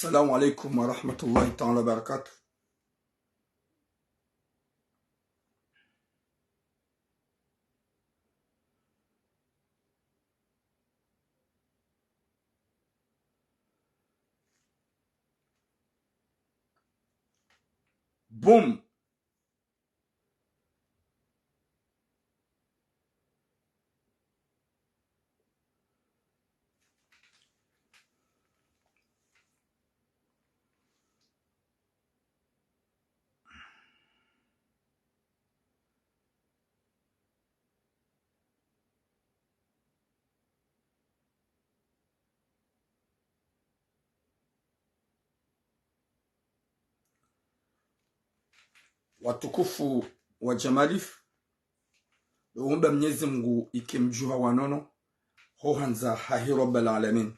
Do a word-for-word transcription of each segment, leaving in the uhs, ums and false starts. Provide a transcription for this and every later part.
السلام عليكم ورحمة الله تعالى وبركاته. Boum. Watukufu wa Jamalif, ndo womba Mnyezi Mngu ike mdjuha wa nono, ho handza hahe Rabbal Alamin.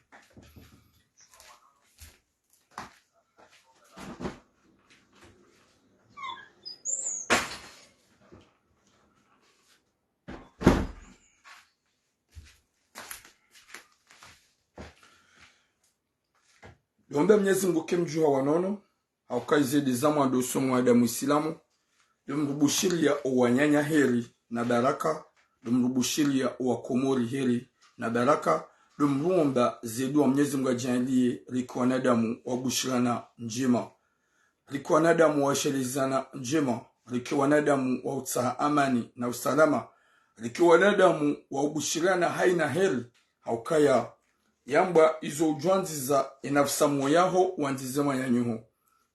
Ndo womba Mnyezi Mngu ike mdjuha wa nono, hauka ize nde za mwando uso mwanadamu Isilamu, ndo mrubushiriya owananya heri na baraka, ndo mrubushiriya owakomori heri na baraka, ndo mruomba ze duwa Mnyezi Mngu yadjaanliye rike wanadamu wa ubushirana ndjema, rike wanadamu wa ushelezana ndjema, rike wanadamu wa utsaha amani na usalama, rike wanadamu wa ubushirana haina heri, haukaya yambwa izo udjwandziza enafsi yaho wandzize mwananyaho.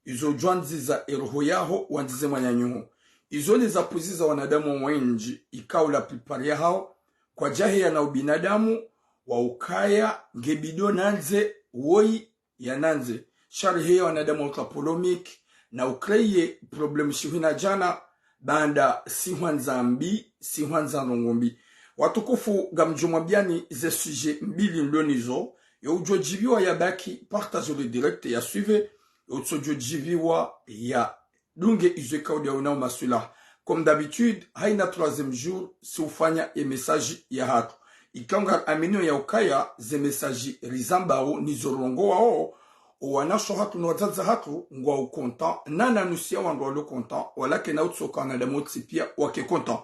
Izo udjwandziza eroho yaho wandzize mwananyaho. Izo nde zapvuziza wanadamu wendji, ikao la plupart yahao kwadjaheya na ubinadamu, wa ukaya nge bidi nandze woyi yanandze. Sha riheya wanadamu wa utra polémique na ucréer problème shihwina djana, baanda si hwandza mbi, si hwandza ndrongo mbi. Watukufu, ngamdjo mwambiyani ze sujet mbili nilo nazo, yo udjo djiviwa yabaki, partager le direct ya suivre, yo utsodjo djiviwa ya dunge izo ikao nde yaonao maswilaha. Comme d'habitude, haina troisième jour, si ufanya ye message yahatru. Ikao ngari aminio ya ukaya, ze message rizambao, nizo rirongowao, owanashe wahatru no wadzadze wahatru, ngwao content, na na nusu ya wandru walo content, walakini utsoka wanadamu wontsi piya wake content.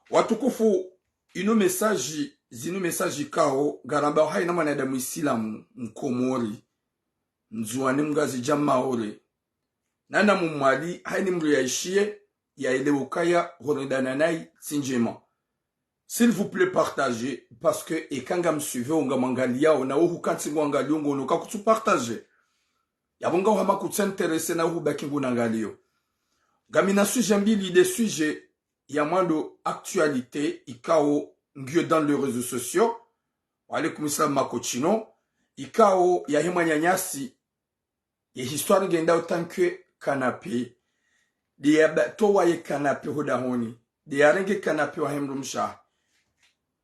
Watukufu, inu message, zinu message ikao, ngarambao haina mwanadamu Isilamu, Mkomori, Mndzuwani, Mngazidja, Maore, na na Mmwali, haina mndru yaishiye, yaelewe ukaya horendana nayi tsi ndjema. S'il vous plaît, partagez, parce que eka ngamsuivre, ngamwangaliyao, na wo hukantsi ngwangalio, ngono ka kutsu partager, yapvo ngahama kutsu intéressé na wo hubaki ngunangalio. Ngamina sujet mbili, nde sujet ya mwando, actualité, ikao ngiyo dans les réseaux sociaux. Wa alaikum salam Makochino. Ikao yahe mwananyasi, ye histoire ngendao tant que canapé. Nde yabatowa ye canapé hodahoni. Nde yarenge canapé wahe mdrumshe wahe.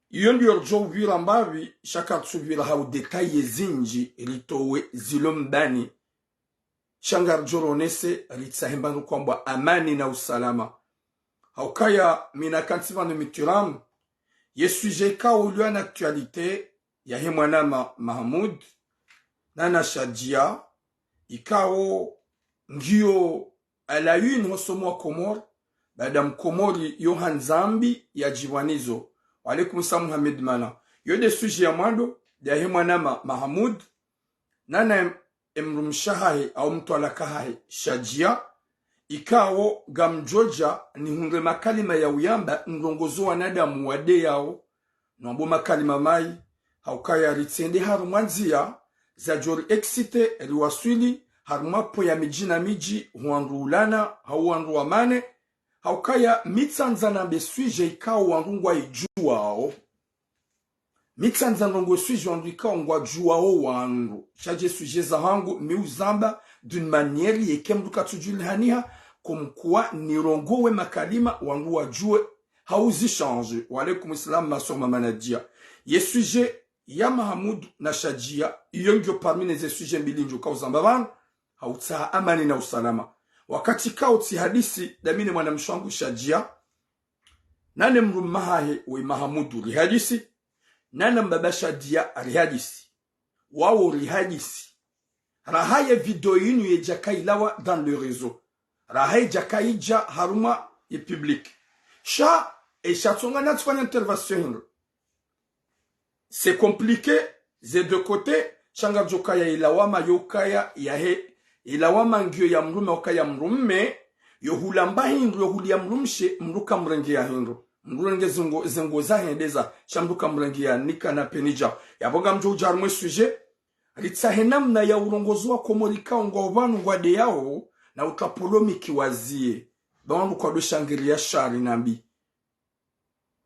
Iyo ndiyo ridjo uvira mbapvi, sha karitsu uvira ha udétail zindji, ritowe zilo mbani. Sha ngaridjo ronese, ritsahe mbandru kwambwa amani na usalama. Haukaya mi nakantsi pvanu Mitterrand, ye sujet ikao uliyo en actualité, yahe mwanama Mahamoud, na na Shadia, ikao ngiyo à la une ho uso mwa Komori, baanda Mkomori yo handza mbi yadjipvwa nizo. Wa alaikum salam Mohamed Mana. Yo nde sujet ya mwando, nde yahe mwanama Mahamoud, na na em-, emdrumshe wahahe, au mtwalaka wahahe, Shadia, ikao ngamdjodja nihundre makalima ya uyamba, ndrongo zo wanadamu wadeyao, nwambo makalima mayi, haukaya ritsende harumwa ndziya zadjo ri exciter, riwaswili harumwa pvo ya midji na midji, hwandru ulana, hau wandru wamane, haukaya mi tsandza nambe sujet ikao wandru ngwaidjuwao. Mi tsandza ndrongo sujet wandru ikao ngwadjuwao wandru. Sha dje sujet zahangu, mi uzamba d'une manière yeka mndru katsudjulihaniha, comme quoi nirongowe makalima wandru wadjuwe, hau zi changer. Wa alaikum salam, ma sœur Mama Nadia. Ye sujet ya Mahamoud na Shadia, iyo ngiyo parmi ne ze sujet mbili ndjo kao uzamba pvanu, ha utsaha amani na usalama. Wakati kao tsi hadisi, nda mi ne mwanamshe wahangu Shadia, na ne mdrume wahahe we Mahamoud rihadisi, na na mbaba Shadia rihadisi. Wao rihadisi. Raha ye video yinu yedjaka ilawa dans le réseau. Raha yedjaka idja harumwa ye public. Sha, esha tsonga natsifanya intervention hindru. C'est compliqué, ze deux côtés, sha ngapvodjokaya ilawama yokaya yahe, ilawama ngiyo ya mdrume okaya mdrume, yo hulamba hindru, yo huliya mdrumshe, mdru kamrenge ya hindru. Mdru renge zengo, zengo zahe ndeza, sha mdru kamrenge ya nika na penidja. Yapvo ngamdjo udja harumwe sujet, ritsahe namna ya urongozi wa Komori kaungwa upvanu ngwadeyao, na utra polomiki waziye. Ba wandru kwadoshangiria shari na mbi.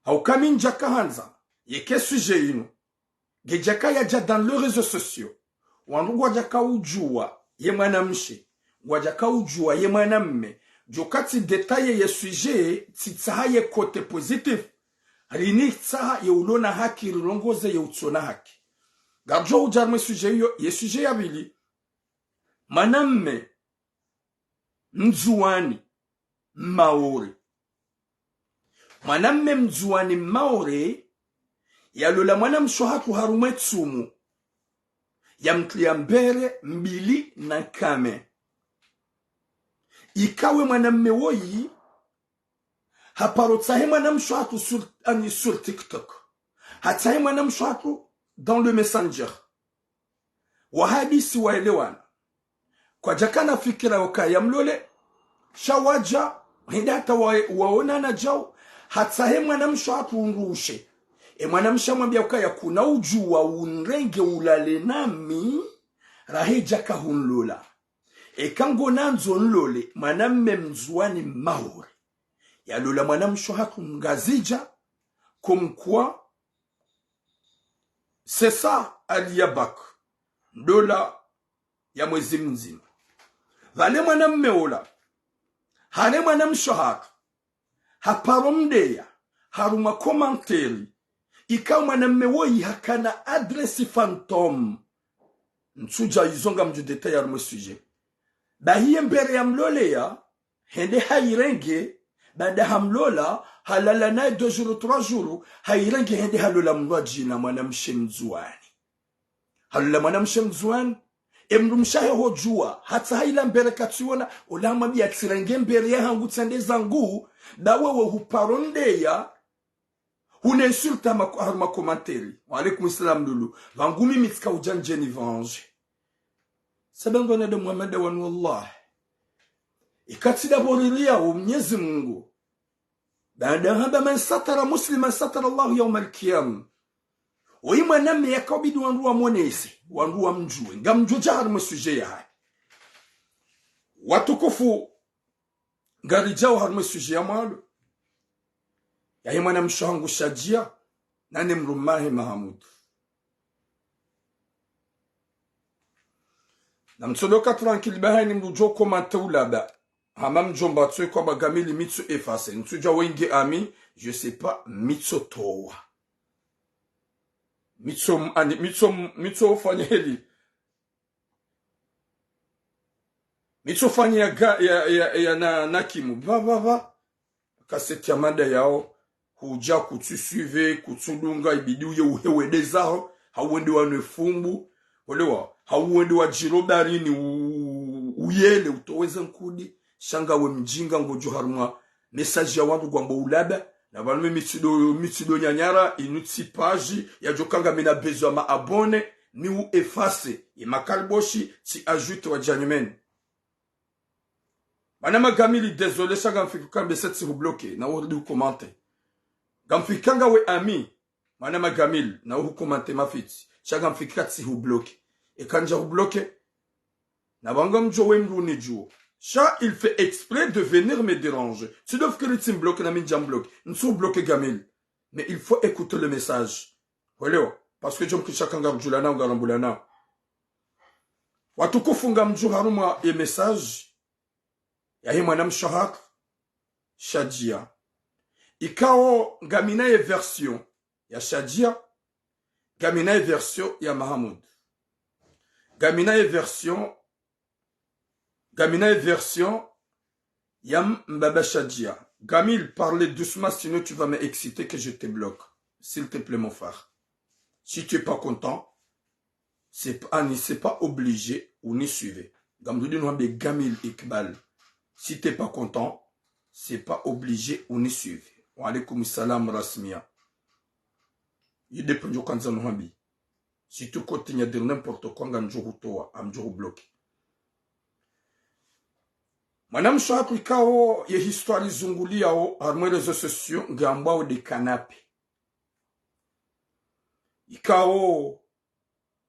Hauka mi ndjaka handza, yeke sujet yinu. Ngedjaka yadja dans les réseaux sociaux. Wandru ngwadjaka udjuwa ye mwanamshe. Ngwadjaka udjuwa ye mwanamme. Djoka tsi détailler ye sujet, tsitsaha ye côté positif. Rini tsaha ye ulona haki, rilongoze ye utsona haki. Ngapvodjo udja harumwe sujet iyo, ye sujet ya pvili. Mwanamme Mndzuwani Mmaore. Mwanamme Mndzuwani Mmaore, yalola mwanamshe hatru harumwe tsumu. Yamtria mbere mbili na nkame. Ikawe mwanamme woyi, haparo tsahe mwanamshe hatru sur, ani sur TikTok. Hatsahe mwanamshe hatru dans le Messenger. Wahadisi waelewana. Kwadjakana fikira yokaya mlole. Sha wadja, hende hata wa, waonana djau. Hatsahe mwanamshe hatru undrushe. E mwanamshe hamwambia ukaya kuna udjuwa unrenge ulale nami, raha yedjaka hunlola. Eka ngonandzo nlole, mwanamme Mndzuwani Mmaore. Yalola mwanamshe hatru Mngazidja, comme quoi, c'est ça, Aliya Bak. Ndola ya mwezi mdzima. Pvale mwanamme ola, hale mwanamshe hatru, haparo mdeya, harumwa commentaire, ikao mwanamme woyi hakana adresse fantôme. Ntsudja izo ngamdjo détailler harumwe sujet. Bahi ye mbere yamloleya, hende hayirenge, baada hamlola, halala naye deux jours, trois jours, hayirenge hende halola mndru wa djina mwanamshe Mndzuwani. Halola mwanamshe Mndzuwani, e mdrumshe wahe hodjuwa, hatsaha ila mbere katsiona, ola hamwambia tsirenge mbere yahangu tsende zangu, ba wewe huparo ndeya, hune insulta ma, harumwa commentaire. Wa alaikum salam Lulu. Pvangu mimi tsika udja ndjeni vanje. Sabe ngona de Muhammad wanu wallah. Ikatsi da boririya o Mnyezi Mungu. Baada hamba man satara musliman satara Allahu yawma al-qiyam. Oyi mwanamme yakabidi wandru wamonese, wandru wamdjuwe. Ngamdjo dja harumwe sujet yahahe. Watukufu, ngaridjao harumwe sujet ya mwalo. Yahe mwanamshe hangu Shadjia, nane mdrumme wahe Mahamudu. Na mtsodoka tranquille baha ni mdru djo commenter ulaba. Hama mdjomba tsoyi kwamba Gamili mitso effacer. Ntsudja wengi ami, je sais pas, mitso towa. Mitso, ani, mitso, mitso fanya heli. Mitso fanya ya ga, ya, ya, ya na, na kimu. Pva, pva, pva. Kaseti ya mada yao. Hudja kutsu suivre, kutsu dunga, ibidi uye uhewede zaho. Hauwende wanwe fumbu. Olewa. Hauwende wadjiro barini u, uyele, utoweze nkudi. Sha ngawe mdjinga ngodjo harumwa message ya wandru ngwambo ulaba, na pvanu mi mitsido, mitsido nyanyara, inu tsi page, yadjoka ngamina besoin ma abonné, ni u effacer, ye makaliboshi, tsi ajouter wadjanyumeni. Mwanama Gamili, désolé, sha ngamfikiri kambe se tsi hubloquer, na urudi hucommente. Ngamfikiri ngawe ami, mwanama Gamili, na uhucommente mafitsi, sha ngamfikiri tsi hubloquer. Eka ndja hubloquer, na pvanga mdjo we mdru ni djuo. Sha, il fait exprès de venir me déranger. Tsi do fikiri tsi mbloquer na mi ndja mbloquer. Ntsu bloquer Gamili. Mais il faut écouter le message. Welewa. Parce que djo mkisha kanga rudjula nao, ngarambula nao. Watukufu ngamdjo harumwa ye message yahe mwanamshe hatru, Shadjia. Ikao ngamina ye version ya Shadjia, ngamina ye version ya Mahamoud. Ngamina ye version, ngamina ye version ya m-, mbaba Shadjia. Gamil, parle doucement, sinon tu vas m'exciter que je te bloque. S'il te plaît, mon frère. Si tu es pas content, C'est pas, ani, c'est pas obligé, unisuive. Ngamdjo di nuhambe Gamil Iqbal. Si t'es pas content, c'est pas obligé, unisuive. Wa alaykum salam Rasmia. Yide pendjo kandza nuhambi. Si tu continues à dire n'importe quoi, ngamdjo hutowa, ngamdjo hubloquer. Mwanamshe hatru ikao ye histoire izunguliyao harumwa réseaux sociaux, nge ambwao de canapé. Ikao,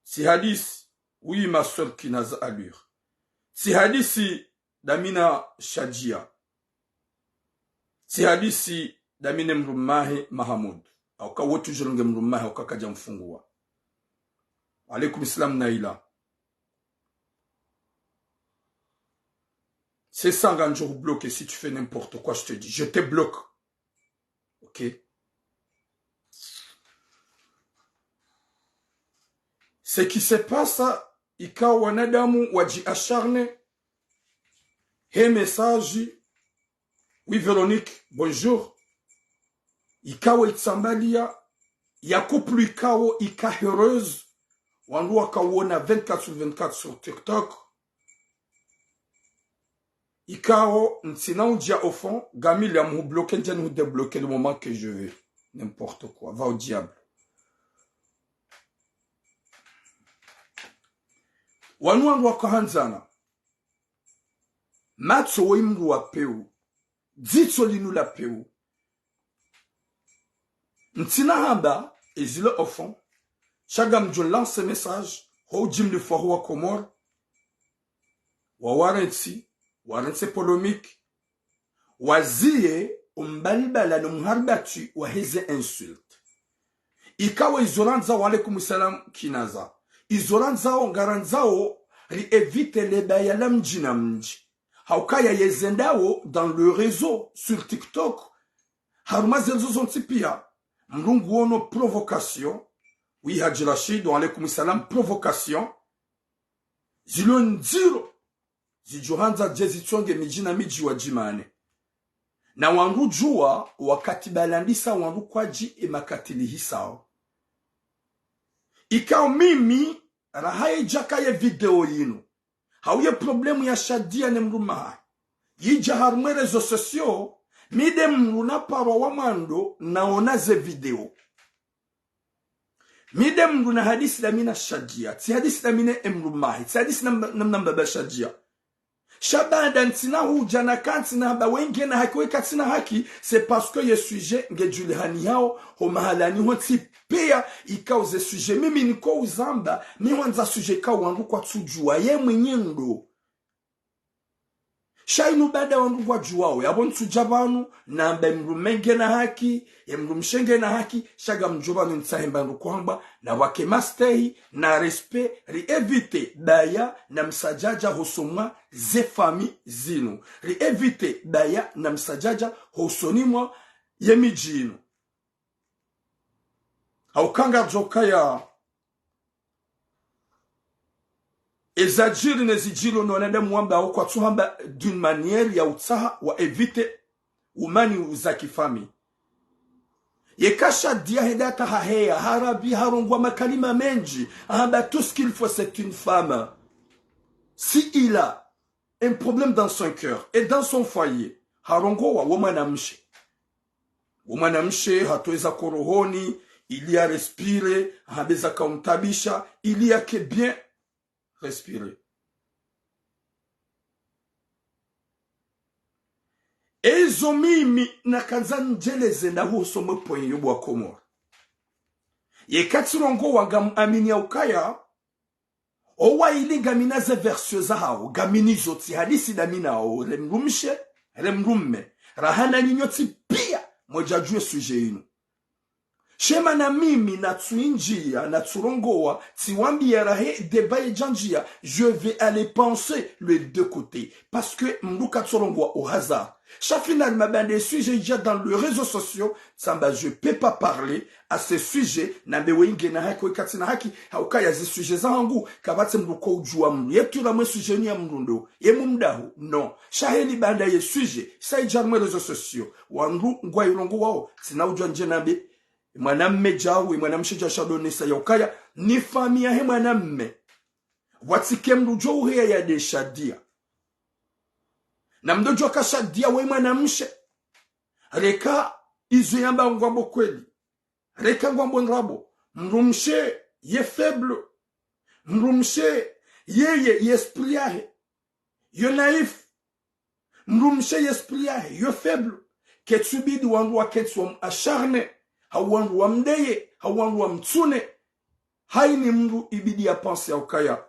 tsi hadisi, oui, ma sœur Kinaza Allure. Tsi hadisi damina Shadia. Tsi hadisi damina mdrumme wahe Mahamoud. Hauka wo toujours nge mdrumme wahe, hauka kadja mfunguwa. Alaykum salam Naila. C'est ça, ngamdjo hubloquer si tu fais n'importe quoi, je te dis. Je te bloque. Ok. Ce qui se passe, ikao wanadamu wadji acharné, he message, oui, Véronique, bonjour. Ikao itsambaliya, ya couple ikao ika heureuse, wandru wakawona vingt-quatre sur vingt-quatre sur TikTok. Ikao, ntsina udja au fond, Gamil ya mhubloquer, ndja nihudébloquer le moment que je veux. N'importe quoi, va au diable. Wanu wandru wakahandzana. Matso woyi mndru wa pewu. Dzitso linu la pewu. Ntsina hamba ezilo au fond, sha ngamdjo lancer message ho udjimlifu waho wa Komori, wa warentsi, warentse polémique, waziye umbalibala no mharibatwi wa heze insulte. Ikao izo randzawo, wa alaykum salam Kinaza. Izo randzawo, ngarandzawo ri éviter le baya la mdji na mdji. Haukaya yezendao dans le réseau, sur TikTok, harumwa ze réseaux zontsi piya, mndru nguono provocation, oui, Hadji Rachid, wa alaykum salam, provocation, zilo ndziro, zidjo handza dje zitsonge midji na midji wadjimane. Na wandru djuwa, wakati balandisa wandru kwadji e makati lihisao. Ikao mimi, raha yidjaka ye video yinu, hau ye problème ya Shadia ne mdrumme wahahe, yidja harumwa réseaux sociaux, mi nde mndru naparwa wa mwando naona ze video. Mi nde mndru nahadisi damina Shadia, tsihadisi damina e mdrumme wahe, tsihadisi na, na, na mbaba Shadia. Sha baanda ntsina hudja nakantsi nahamba we ngena haki, we katsina haki, c'est parce que ye sujet ngedjulihanihao ho mahalani hontsi piya. Ikao ze sujet mimi niko uzamba, mi hwandza sujet ikao wandru kwatsudjuwa, ye mwinyi ndo. Sha inu baanda wandru ngwadjuwao, yapvo ntsudja pvanu namba e mdrumme ngena haki, ye mdrumshe ngena haki, sha ngamdjo pvanu ntsahe mba ndru kwamba, na wake mastehi, na respect, ri éviter baya na msadjadja hosoni mwa ze famille zinu. Ri éviter baya na msadjadja hosoni mwa ye midji inu. Hauka ngazokaya ezadjiri ne zidjiro no wanadamu wamba wo kwatsuhamba d'une manière ya utsaha wa éviter umani uza kifamille. Yeka Shadia henda hata haheya, harabi, harongowa makalima mendji, ahamba tout ce qu'il faut c'est une femme. Si il a un problème dans son cœur et dans son foyer, harongowa wo mwanamshe. Wo mwanamshe hatowa eza ko rohoni, ili ya respire, ahambe eza kaumtabisha, ili yake bien respire. Ezo mimi nakandza ndjeleze ndahuso mwe point yo bo wa Komori. Yeka tsirongowa ngamamini ya ukaya, owa ili ngamina ze version zahao, ngamini zo, tsihadisi damina wo, re mdrumshe, re mdrumme, raha na nyinyi nyontsi piya, mwedjadjuwa e sujet inu. Sha ema na mimi natsuindjiya, natsurongowa, tsiwambiya raha e débat yedjandjiya, je vais aller penser les deux côtés. Parce que mndru katsorongowa au hasard. Sha finalement baanda e sujet idja dans les réseaux sociaux, tsamba je peux pas parler à ce sujet, nambe we ngena haki, we katsina haki, haukaya ze sujet zahangu, kapvatsi mndru ko udjuwa mndru. Ye tula mwe sujet ni ya mndru ndo, ye mumdahu, non. Sha heli baanda ye sujet, sa idja mwe réseaux sociaux, wandru ngwairongowao, tsina udjuwa ndje nambe, Mwanamme djau, mwanamshe djau sha ndo onesa ya ukaya ni famiyi yahe mwanamme. Pvwatsike mndru djo uheya yende Shadia. Na mndru djo ka Shadia we mwanamshe. Reka izo yamba ngwambo kweli. Reka ngwambo ndrabo. Mdrumshe ye faible. Mdrumshe yeye ye esprit yahe yo naïf. Mdrumshe ye esprit yahe yo faible. Ketsubidi wandru waketsi wamuacharné, hau wandru wamdeye, hau wandru wamtsune. Hayini mndru ibidi ya pense ya ukaya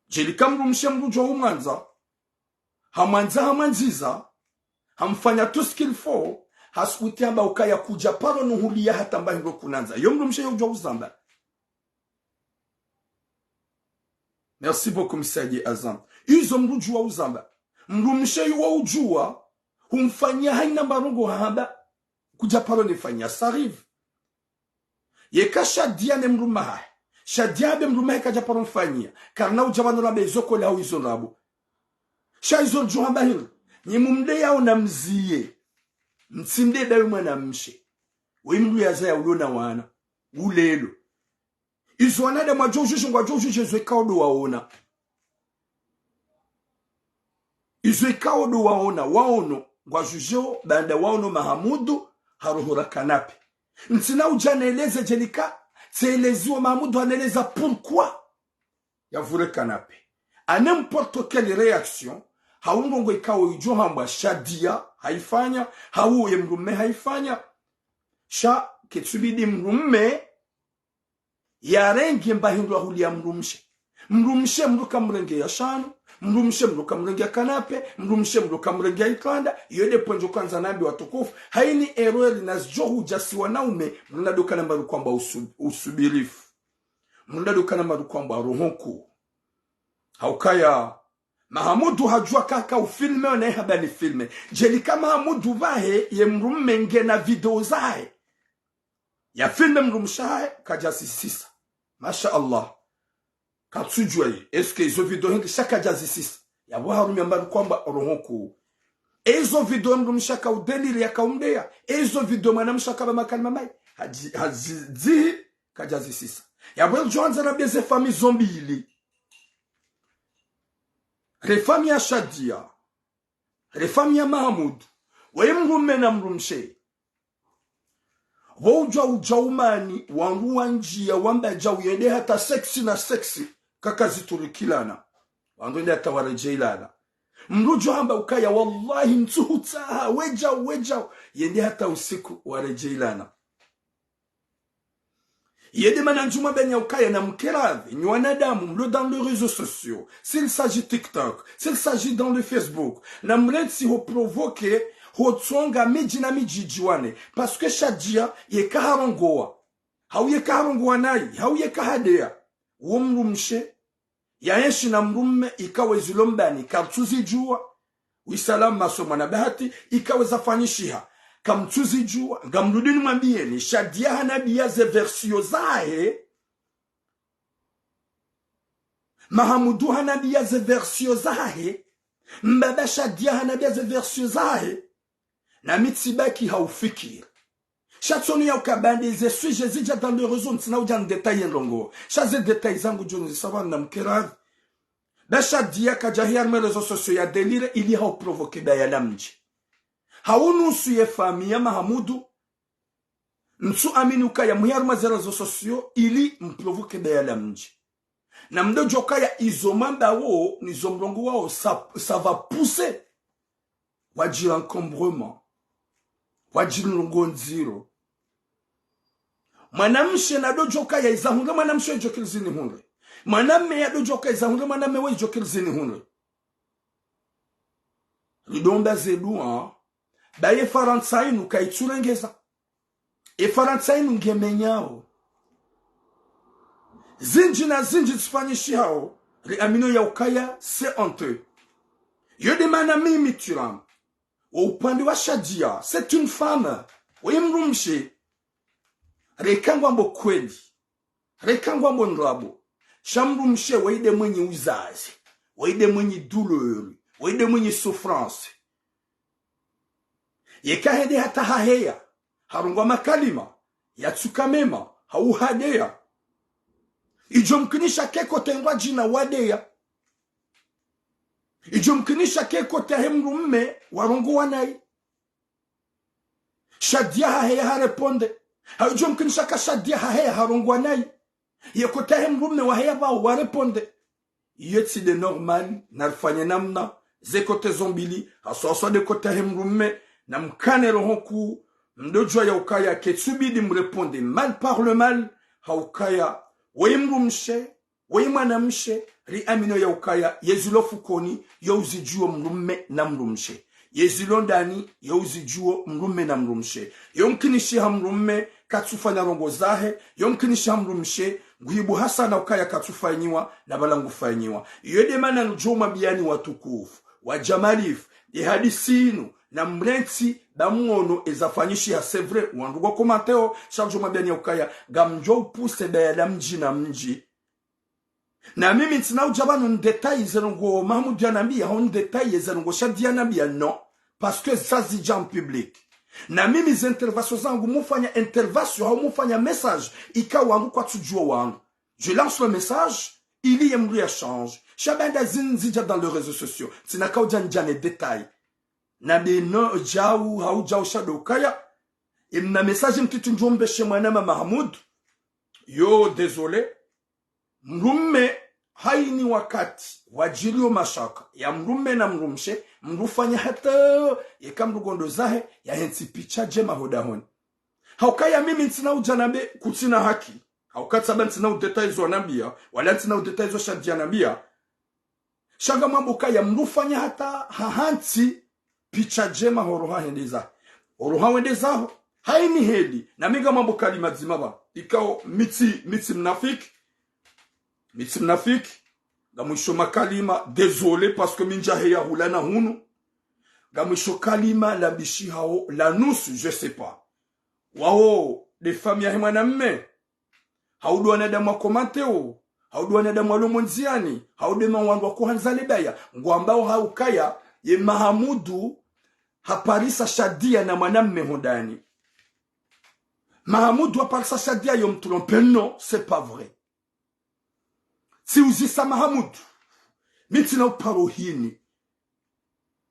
djelika mdrumshe mndru djo umwandza, hamwandza, hamwandziza, hamfanya tout ce qu'il faut, hasubuti hamba ukaya kudja paro nuhuliya hata mba hindru kunandza. Yo mdrumshe yo udjua uzamba. Merci beaucoup, Msaidie Azam. Izo mndru djua uzamba. Mdrumshe yo udjua, humfanya hayina mba ndrongo hamba, kudja paro nifanya, ça arrive. Yeka Shadia ne mdrume hahe. Shadia be mdrume hahe kadja paro mfanyia. Karina udja pvanu rambe izo kweli hau izo ndrabo. Sha izo djo hamba hindri. Nyi mumdeyao na mziye. Mtsimdeye dawe mwanamshe. We mndru yazaya ulo na wana. Ulelo. Izo wanadamu wadjo udjudje ngwadjo udjudje izo ikao ndo waona. Izo ikao ndo waona, waono, ngwadjudjeo, baanda waono Mahamudu, harohora kanape. Ntsina udja neleze djelika, tseleziwa Mahamudu haneleza pourquoi yavure kanape. À n'importe quelle réaction, hau ndrongo ikao idjo hambwa Shadia, haifanya, hau ye mdrume haifanya. Sha, ketsubidi mdrume, yarenge mba hindru ahuliya mdrumshe. Mdrumshe mndru kamrenge ya shanu, mdrumshe mndru kamrenge ya kanape, mdrumshe mndru kamrenge ya itranda, iyo nde pvendjo kwandza nambi watukufu, hayini erreur na zidjo hudja si wanaume, mndru nado kana mba rukwamba usu-, usubirifu. Mndru nado kana mba rukwamba roho nkuu. Haukaya, Mahamudu hadjua kaka ufilme, ona ye hamba ni filme. Djelika Mahamudu pvahe, ye mdrume ngena video zahe. Ya filme mdrumshe hahe, kadja zisisa. Masha Allah. Katsudjua ye. Est-ce que izo video hindri sha kadja zisisa? Yapvo harumia mba rukwamba roho nkuu. Izo video mdrumshe haka udélire yaka umdeya. Izo video mwanamshe haka ba makalima mayi. Hadji-, hadzihi, kadja zisisa. Yapvo djo handza rambe ze famiyi zo mbili. Re famiyi ya Shadia. Re famiyi ya Mahamudu. Waye mdrume na mdrumshe. Pvo udjua udja umani, wandru wandjia, wamba djau yende hata sexy na sexy, kaka ziturikilana. Wandru wende hata waredjeilana. Mndru djo hamba ukaya, wallahi, ntsuhutsaha, we djau, we djau, yende hata usiku waredjeilana. Yende mana ndjuma benya ukaya na mkeradhi, nyi wanadamu, mlo dans les réseaux sociaux, s'il s'agit TikTok, s'il s'agit dans le Facebook, na mlentsi ho provoquer, ho tsonga midji na midji djiwane, parce que Shadia, yeka harongowa, hau yeka harongowa nayi, hau yeka hadeya, wo mdrumshe, yaenshi na mdrume ikao ezilo mbani, kamtsuzidjua. Wi salama so mwana bahati, ikao zafanyishiha, kamtsuzidjua. Ngamrudini mwambiyeni, Shadia hanambiya ze version zahe. Mahamudu hanambiya ze version zahe. Mbaba Shadia hanambiya ze version zahe. Nami tsibaki ha ufikiri. Sha tsonu ya ukaya nde ze sujets zidja dans les réseaux, ntsina udja ndétailler ndrongo. Sha ze détails zangu djo nizisa pvanu na mkeradhi. Ba Shadia kadja hiya harumwa réseaux sociaux ya délire ili hau provoquer baya la mdji. Hau nusu ye famiyi ya Mahamudu. Ntsu amini ukaya muhiya harumwa ze réseaux sociaux ili mprovoquer baya la mdji. Na mdo djo kaya izo mamba wo, nizo mrongowa wo, ça, ça va pousser. Wadjiri encombrement. Wadjiri ndrongo ndziro. Mwanamshe nado djo kaya iza hundre, mwanamshe djo kiri zini hundre. Mwanamme yado djo kaya iza hundre, mwanamme we djo kiri zini hundre. Ridomba ze dua, baye Farantsa inu kaitsurengeza. E Farantsa inu ngemenyao. Zindji na zindji zifanyishihao, riamino ya ukaya, c'est honteux. Yo nde mana mimi Thuram, wo upande wa Shadia, c'est une femme, we mdrumshe. Reka ngwambo kweli. Reka ngwambo ndrabo. Sha mdrumshe, waye nde mwenye uzazi. Waye nde mwenye douleur. Waye nde mwenye souffrance. Yeka hende hata haheya, harongowa makalima, yatsuka mema, hau hadeya. Idjo mkinisha ke kote ngwadjina wadeya. Idjo mkinisha ke kote yahe mdrume warongowa nayi. Shadia haheya hareponde. Hau idjo mkinisha ka shadia haheya harongowa nayi. Ye kote yahe mdrume waheya pvao wareponde. Iyo tsi nde normal, narifanye namna, ze kote zo mbili, haswa haswa nde kote yahe mdrume, namkane roho nkuu, mdodjuwa ya ukaya ketsubidi mreponde mal par le mal, ha ukaya, weyi mdrumshe, weyi mwanamshe, riamino ya ukaya, yezilo fukoni, yo uzidjuwo mdrume na mdrumshe. Yezilo ndani, yo uzidjuwo mdrume na mdrumshe. Yo mkinishiha mdrume, katsufanya ndrongo zahe, yo mkinishiha mdrumshe, nguhibu hasana ukaya katsufanyiwa, na pvala ngufanyiwa. Iyo nde mana nidjo mwambiyani watukufu, wa Jamalif, ye hadisi inu, namrentsi, ba mwono, eza fanyishiha, c'est vrai, wandru ngwa komantewo, sha nidjo mwambiyani ya ukaya, ngamdjo upuse baya la mdji na mdji. Na mimi ntsina udja pvanu ndétail ze ndrongo Mahamudu yanambiya, hau ndétail ze ndrongo Shadia yanambiya, non. Parce que ça zidja en public. Na mimi ze intervention zangu mufanya intervention, hau mufanya message, ika wandru kwatsudjuwa wandru. Je lance le message, ili ye mdru ya change. Sha baanda zinu zidja dans les réseaux sociaux. Ntsina kaudja ndjane détail. Na beno djau, hau djau sha ndo ukaya. Emna message mtiti ndjombeshe mwanama Mahamudu. Yo, désolé. Mdrume, hayini wakati wadjiliyo mashaka ya mdrume na mdrumshe, mdru fanya hata yeka mdru ngondo zahe, yahentsi picha ndjema hodahoni. Ha ukaya mimi ntsina udja nambe kutsina haki. Ha uka tsamba ntsina udétail zo wanambiya, wala ntsina udétail zo Shadia yanambiya. Sha ngamwambo ukaya mdru fanya hata hahantsi picha ndjema horoha hende zahe. Horoha wende zaho. Hayini heli. Na mi ngamwambo kalima dzima pvanu. Ikao mi tsi, mi tsi mnafiki. Mi tsi mnafiki. Ngamwisho makalima. Désolé parce que mi ndjaheya hula na hunu. Ngamwisho kalima lambishihao la nusu, je sais pas. Wawo, nde famille yahe mwanamme. Hau ndo wanadamu wa komantewo, hau ndo wanadamu walo mondziani, hau nde mawandru wa kuhandza lebaya, ngwambao ha ukaya, ye Mahamudu haparisa Shadia na mwanamme hondani. Mahamudu haparisa Shadia yo mtrompe, non, c'est pas vrai. Tsi uzisa Mahamudu. Mi ntsina uparo hini.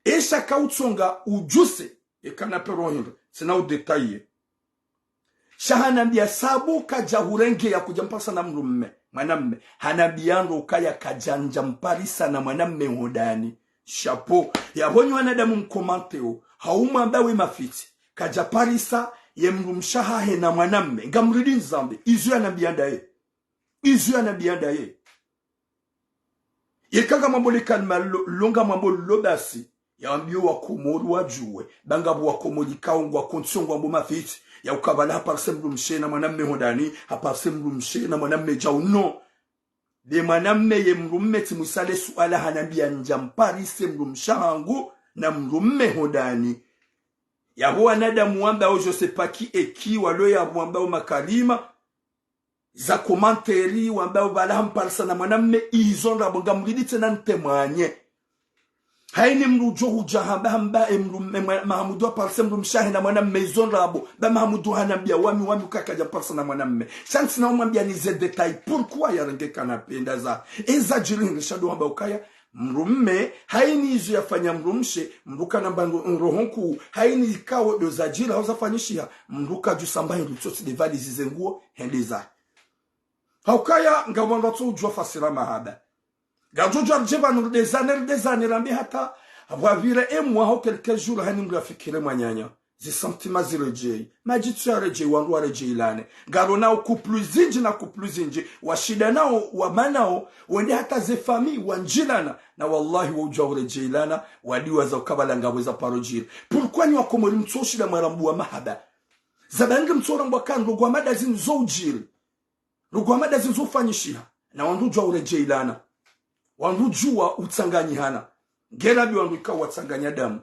Esha kautsonga udjuse, eka napero hindru, ntsina udétailler. Sha hanambiya sabu kadja hurengeya kudja mparisa na mdrume, mwanamme. Hanambiya ndo ukaya kadja ndja mparisa na mwanamme hondani. Chapeau. Yapvo nyi wanadamu mkomantewo, hau mwamba we mafitsi, kadja parisa ye mdrumshe wahahe na mwanamme. Ngamridi nizambe, izo yanambiya ndaye. Izo yanambiya ndaye. Yeka ngamwambo le kalima lo, lo ngamwambo lo basi. Yawambiyo wakomori wadjuwe. Ba ngapvo wakomori kao ngwa kontsio ngwambo mafitsi. Ya uka pvala haparise mdrumshe na mwanamme hondani, haparise mdrumshe na mwanamme djau, non. Be mwanamme ye mdrume tsimwisa le suala hanambiya ndja mparise mdrumshe wahangu na mdrume hondani. Yapvo wanadamu wambao je sais pas qui et qui walo yapvo wambao makalima za commentaire, wamba pvala hamparisa na mwanamme, izo ndrabo, ngamridi tsena ntemwanye. Hayini mdru udjo hudja hamba, hamba, e mdru, e mwa-, Mahamudu haparise mdrumshe wahe na mwanamme, izo ndrabo. Ba Mahamudu hanambiya wami, wami uka kadja mparisa na mwanamme. Sha ntsina umwambiya ni ze détail, pourquoi yarenge kana penda za. Eza djiri hindri sha ndo hamba ukaya, mdrume, hayini izo yafanya mdrumshe, mdru kana mbango roho nkuu, hayini ikao ndo zadjiri, hau zafanyishiha, mdru kadjusa mba hindru tsotsi nde valizi ze nguo, hende zahe. Ha ukaya, ngamwandro tso udjuwa fasira mahaba. Ngadjo djuwa ridje pvanu ridezane, ridezane rambe hata, pvwapvira e mwaha hau quelques jours hayini mdru yafikire mwananya. Ze sentiments ziredjeyi. Madjitso yaredjeyi, wandru waredjeyilane. Ngaronao couple zindji na couple zindji. Washindanao, wamanao, wende hata ze famille, wandjilana. Na wallahi, wo udjuwa uredjeyilana, wadiwaza uka pvala ngapvo eza paro djiri. Pourquoi nyi wakomori mtso ushinda mwarambuwa mahaba? Za bangi mtso urambwa ka ndrongo hama nda zinu zo udjiri. Ndrongo hama nda zinu zo ufanyishiha. Na wandru udjuwa uredjeyilana. Wandru udjuwa utsanganyihana. Ngera bi wandru ikao watsanganya damu.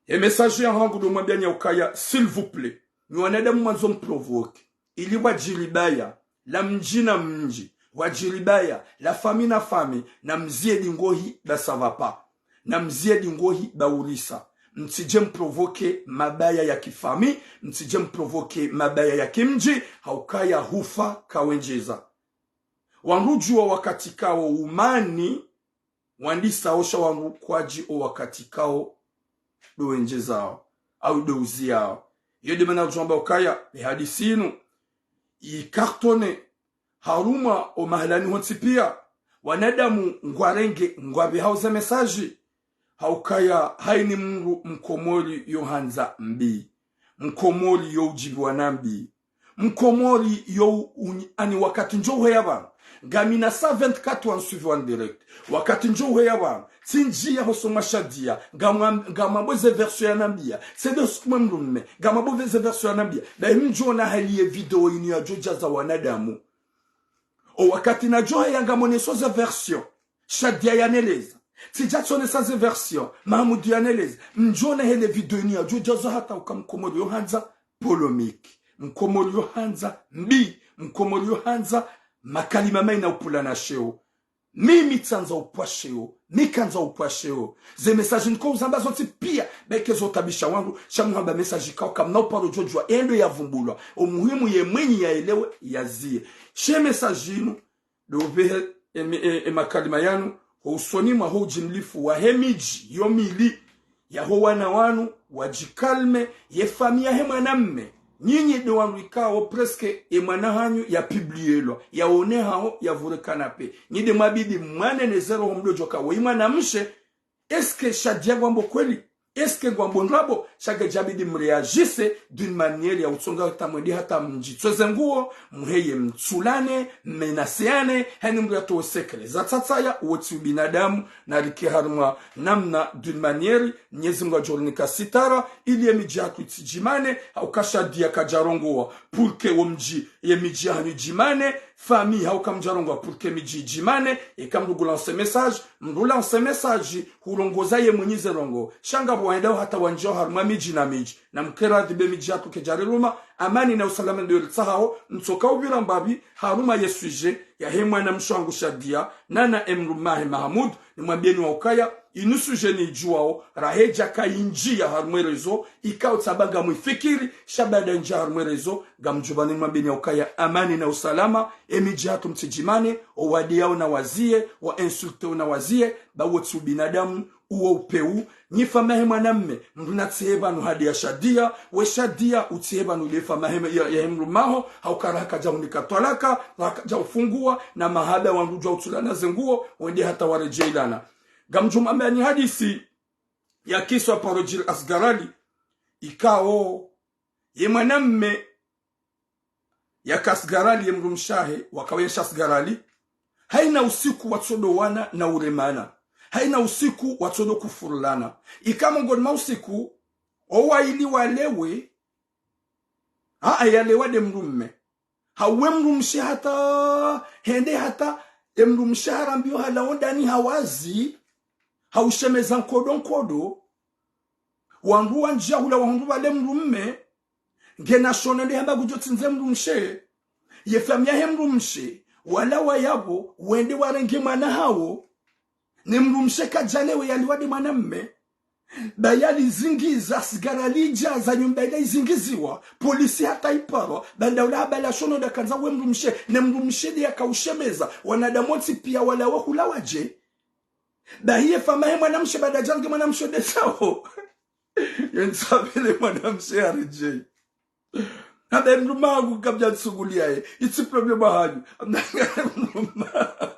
Ye message yahangu ndo mwambiya nyi ukaya, s'il vous plaît. Nyi wanadamu mwandzo mprovoquer. Ili wadjiri baya, la mdji na mdji. Wadjiri baya, la famille na famille. Na mziye dingohi ba ça va pas. Na mziye dingohi ba urisa. mtsidje mprovoke mabaya ya kifamiyi, mtsidje mprovoke mabaya ya kimdji, haukaya hufa kawendjeza. Wandru djuwa wakati kawo umani, wandisa osha wandru kwadji o wakati kawo ndo wendjezao, au ndo uziao. Iyo nde mana udjo amba ukaya, e hadisi inu, i cartonné, harumwa o mahalani hontsi piya, wanadamu ngwarenge, ngwapvehao ze message, haukaya haini mndru mkomori yo handza mbi, mkomori yo udjibiwa na mbi, mkomori yo u-, unyi-, ani wakati ndjo hweya pvanu, ngamina cent vingt-quatre wa nisuivi wa direct, wakati ndjo hweya pvanu, tsindjiya hosoni mwa Shadia, ngamwa-, ngamwambo ze version yanambiya, tsi nde sukumwe mndru mme, ngamwambo ze version yanambiya, bahi mdjona hali ye video inu yadjo djaza wanadamu. O wakati nadjo hweya ngamoneso ze version, Shadia yaneleza. Tsidja tsonesa ze version, Mahamudu yaneleza. Mdjona hele video inu yadjo djaza hata uka mkomori yo handza polémique, mkomori yo handza mbi, mkomori yo handza makalima mayina upvulana sheo. Mimi tsandza upvwa sheo, mi kandza upvwa sheo. Ze message niko uzamba zontsi piya, bahi ke zo tabisha wandru, sha muhamba message kawo kamna uparo djodjuwa, endo yavumbulwa. O muhimu ye mwinyi yaelewe, yaziye. She message inu, ndo upvehe e mi-, e, e makalima yanu, ho usoni mwa ho udjimlifu wahe midji yo mili, yaho wana wanu, wadjikalme, ye famiyi yahe mwanamme. Nyinyi nde wandru ikao presque e mwana hanyu ya publielwa, yaonehao, yavure canapé. Nyi nde mwabidi mwanene zero ho mdodjo kawo i mwanamshe, est-ce que Shadia ngwambo kweli? Est-ce que ngwambo ndrabo? Sha ngedjabidi mréagisse d'une manière ya utsonga hata mwende hata mdjitsweze nguo, muheye mtsulane, mmenaceane, haini mndru yatowe secret za tsatsaya, uwo tsi ubinadamu, narike harumwa namna d'une manière, Mnyezi Mungu adjorinika sitara, ili ye midji yahatru itsidjimane, hauka Shadia kadjarongowa, pour que wo mdji, ye midji yahanyu idjimane, famiyi hauka mdjarongowa, pour que midji idjimane, eka mndru ngu lance message, mndru lance message, hurongoza ye mwinyi ze ndrongoo. Sha ngapvo wendao hata wandjio harumwa midji na midji. Na mkeradhi be midji yahatru kedjariruma, amani na usalama ndo ritsahao, ntsoka upvira mbapvi, harumwa ye sujet, yahe mwanamshe wangu Shadia, nana e mdrumme wahe Mahamudu, nimwambiyeni wa ukaya, inu sujet nidjuwao, rahedja kayindjiya harumwa e réseau, ikao tsamba ngamwifikiri, sha baada yindjiya harumwa e réseau, ngamdjopvani nimwambiyeni ya ukaya, amani na usalama, e midji yahatru mtsidjimane, o wadiyao na waziye, wa insulteo na waziye, ba wo tsi ubinadamu, uwo upvewu, nyi famiyi yahe mwanamme, mndru natsihe pvanu hadi ya Shadia, we Shadia, utsihe pvanu nde famiyi yahe, ya, yahe mdrumme waho, hauka raha kadjahunika twalaka, raha kadjahufunguwa, na mahaba wandru djuwa utsulana ze nguo, wende hata waredjeilana. Ngamdjomwambiyani hadisi ya kiswa paro djiri Asgari Ali, ikao, ye mwanamme yaka Asgari Ali ye mdrumshe wahe, wakawa yesha Asgari Ali. Haina usiku watsodowana na uremana. Haina usiku watsodo kufurulana. Ika mongoni mwa usiku, owaili walewe, aa, yalewa nde mdrumme. Hau we mdrumshe hata, hende hata, e mdrumshe harambiyo halawa ndani hawazi, haushemeza nkodo nkodo. Wandru wandjiya hula wahundru pvale mdrumme, ngena shona nde hamba ngudjo tsindze mdrumshe. Ye famiyi yahe mdrumshe, walawa yapvo, wende warenge mwana hawo. Ne mdrumshe kadjalewe yaliwa nde mwanamme. Ba yalizingiza, Asgari Ali idjaza nyumba ila izingiziwa, polisi hata iparwa, ba nda ula hapvala shona nda kandza we mdrumshe, ne mdrumshe nde yakaushemeza, wanadamu wontsi piya walawa hulawa dje. Bahi ye famiyi yahe mwanamshe baada djarenge mwanamshe ndesao. Yentsi apvile mwanamshe yaredjeyi. Hamba mdrumme wangu kamdja nitsunguliya ye. Itsi problème hanyu. Mdrumme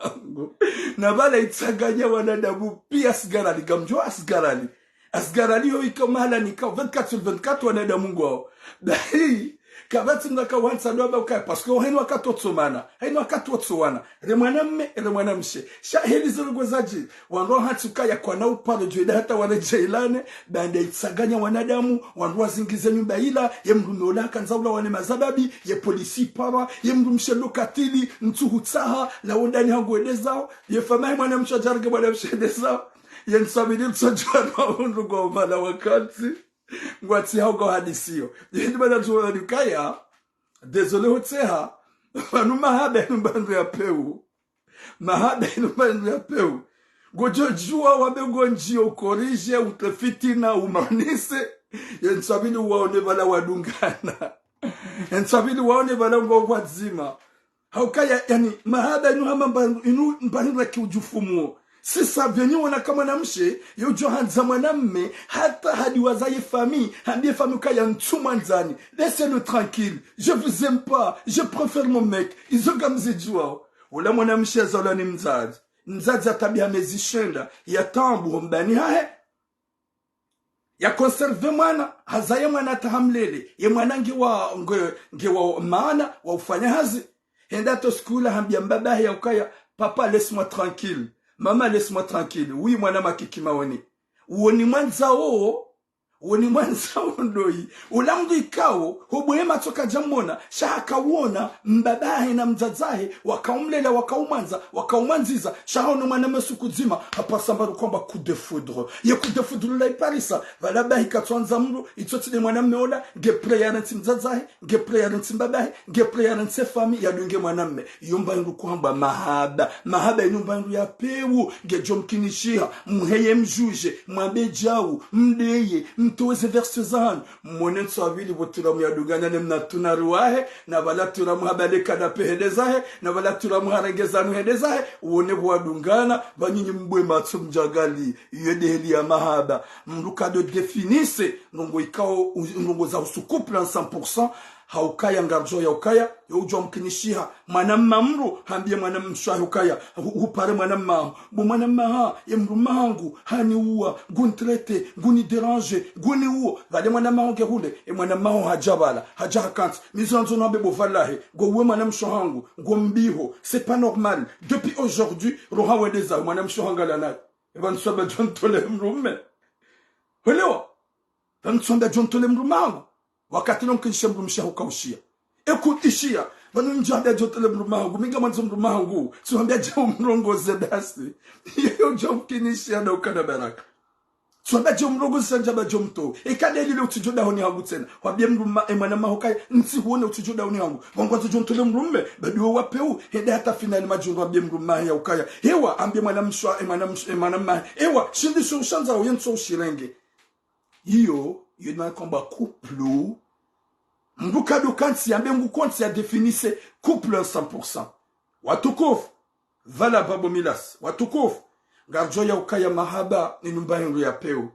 wangu. Na pvala itsanganya wanadamu piya Asgari Ali. Ngamdjuwa Asgari Ali. Asgari Ali yo ika mahala nikao vingt-quatre sur vingt-quatre wanadamu ngwao. Bahi, kapvatsi mna kawantsa ndo amba ukaya, parce que haina wakati wotsomana, haina wakati wotsowana. Re mwanamme, re mwanamshe. Sha heli zero ngwezadji, wandru wahatsi ukaya kwana uparo djo enda hata waredjeilane, baanda itsanganya wanadamu, wandru wazingize nyumba ila, ye mdrumme ula hakandza ulawa ne mazababi, ye polisi iparwa, ye mdrumshe ndo katili, ntsu hutsaha, lawa ndani hangu wendezao, ye famiyi yahe mwanamshe yadjarenge mwanamshe ndezao, yentsi apvile ntsodjuwa na wahundru ngwao pvala wakati. Ngwatsi hau ngwahadisiyo. Yeni bana djuwa ni ukaya. Désolé hotseha. Pvanu mahaba yinu mba ndru ya pewu. Mahaba yinu mba ndru ya pewu. Ngodjo djuwa wambe ngodjo ukorije, utre fitina, umanise. Ye ntswabili waone pvala wadungana. Ye ntswabili waone pvala ngo wadzima. Haukaya, yani, mahaba inu hama mba-, inu mba hindru ya kiudjufumu. Sisa pveni wona ka mwanamshe, yodjo handza mwanamme, hata hadiwaza ye famille, hambie famille ukaya ntsumwandzani. Laissez-le tranquille. Je vous aime pas. Je préfère mon mec. Izo ngamzidjuwao. Ula mwanamshe yazalwa ni mdzadze. Mdzadze hatabiha mezi shenda, ya taabu hombani hahe. Ya conserve mwana, hazaye mwana hata hamlele. Ye mwana nge wa, nge, nge wa maana, wa ufanya hazi. Henda to sikula hambia mbabahe ya ukaya, "Papa, laisse-moi tranquille. Maman, laisse-moi tranquille." Oui, mwana makiki maoni. Uoni mwandzao, uoni mwandzao ndoyi. Ula mndru ikao, hoboye matso kadja mona, sha hakauona, mbabahe na mdzadzahe, wakaumlela, wakaumwandza, wakaumwandziza, sha haono mwana masuku dzima, hapasa mbaru kwamba coup de foudre. Ye coup de foudre la iparisa, pvala bahi katsuandza mndru, itso tsi nde mwanamme ola, nge prêt ya rentsi mdzadzahe, nge prêt ya rentsi mbabahe, nge prêt ya rentsi famille, yadunge mwanamme. Iyo mba hindru kuhambwa mahaba. Mahaba inu mba hindru ya pewu, ngedjo mkinishiha, mheye mdjudje, mwambe djau, mdeye, mtowe ze version zahanyu. Mwone ntswabili pvo turamu yadungana ne mna tunari wahe, na pvala turamu habale kada pe hende zahe, na pvala turamu harenge zanu hende zahe, wone pvo wadungana, pva nyinyi mbwe matso mdjangali, iyo nde heli ya mahaba. Mndru kado définisse, ndrongo ikao, u-, ndrongo za usu couple en cent pour cent, haukaya ngarjo ya ukaya, yo udjwa mkinishiha, mwana mma mndru, hambie mwana mshe wahe ukaya, hu-, hupare mwana mma, bo mwana mma ha, ye mndru mma hangu, haniuwa, nguntrete, nguni dérange, nguniuwa. Pvale mwana mma ho nge hule, e mwana mma ho hadja pvala, hadja hakantsi, mizo andzo no ambe bo pvalahe, ngo uwe mwana mshe hangu, ngo mbiho, c'est pas normal. Depuis aujourd'hui, roha wende zaho, mwana mshe hangu ngala naye. E pvanu tswamba djo ntole mdrume. Hwelewa? Pvanu tswamba djo ntole mdrume hangu. Wakati no mkinishe mdrumshe hukaushia. Eku ishia. Pvanu ndjo hambia djo ntole mdrume hangu. Mi ngamwandzo mdrume hangu. Tsuhambia djo mrongoze basi. Iyo djo mkinishe na ukana baraka. Tsuhambia djo mrongoze sha ndjamba djo mtowe. Eka nde lile utsudjo dahoni hangu tsena. Wambie mdrume, e mwana mma ho ukaya, ntsi huone utsudjo dahoni hangu. Wangwandzo djo ntole mdrume, badi wo wa pewu, hende hata finali madjungu wambie mdrume ya ukaya. Hewa, ambie mwana mshe wa, e mwana mshe, e mwana mma. Ewa, shindi sho ushandza uye ntso ushirenge. Iyo, iyo nwa kwamba couple. Mndru kado kantsi, yambe ngu kantsi ya définisse couple en cent pour cent. Watukufu, pvala babo Milas, watukufu, ngarjo ya ukaya mahaba, ni numba hindru ya pewu.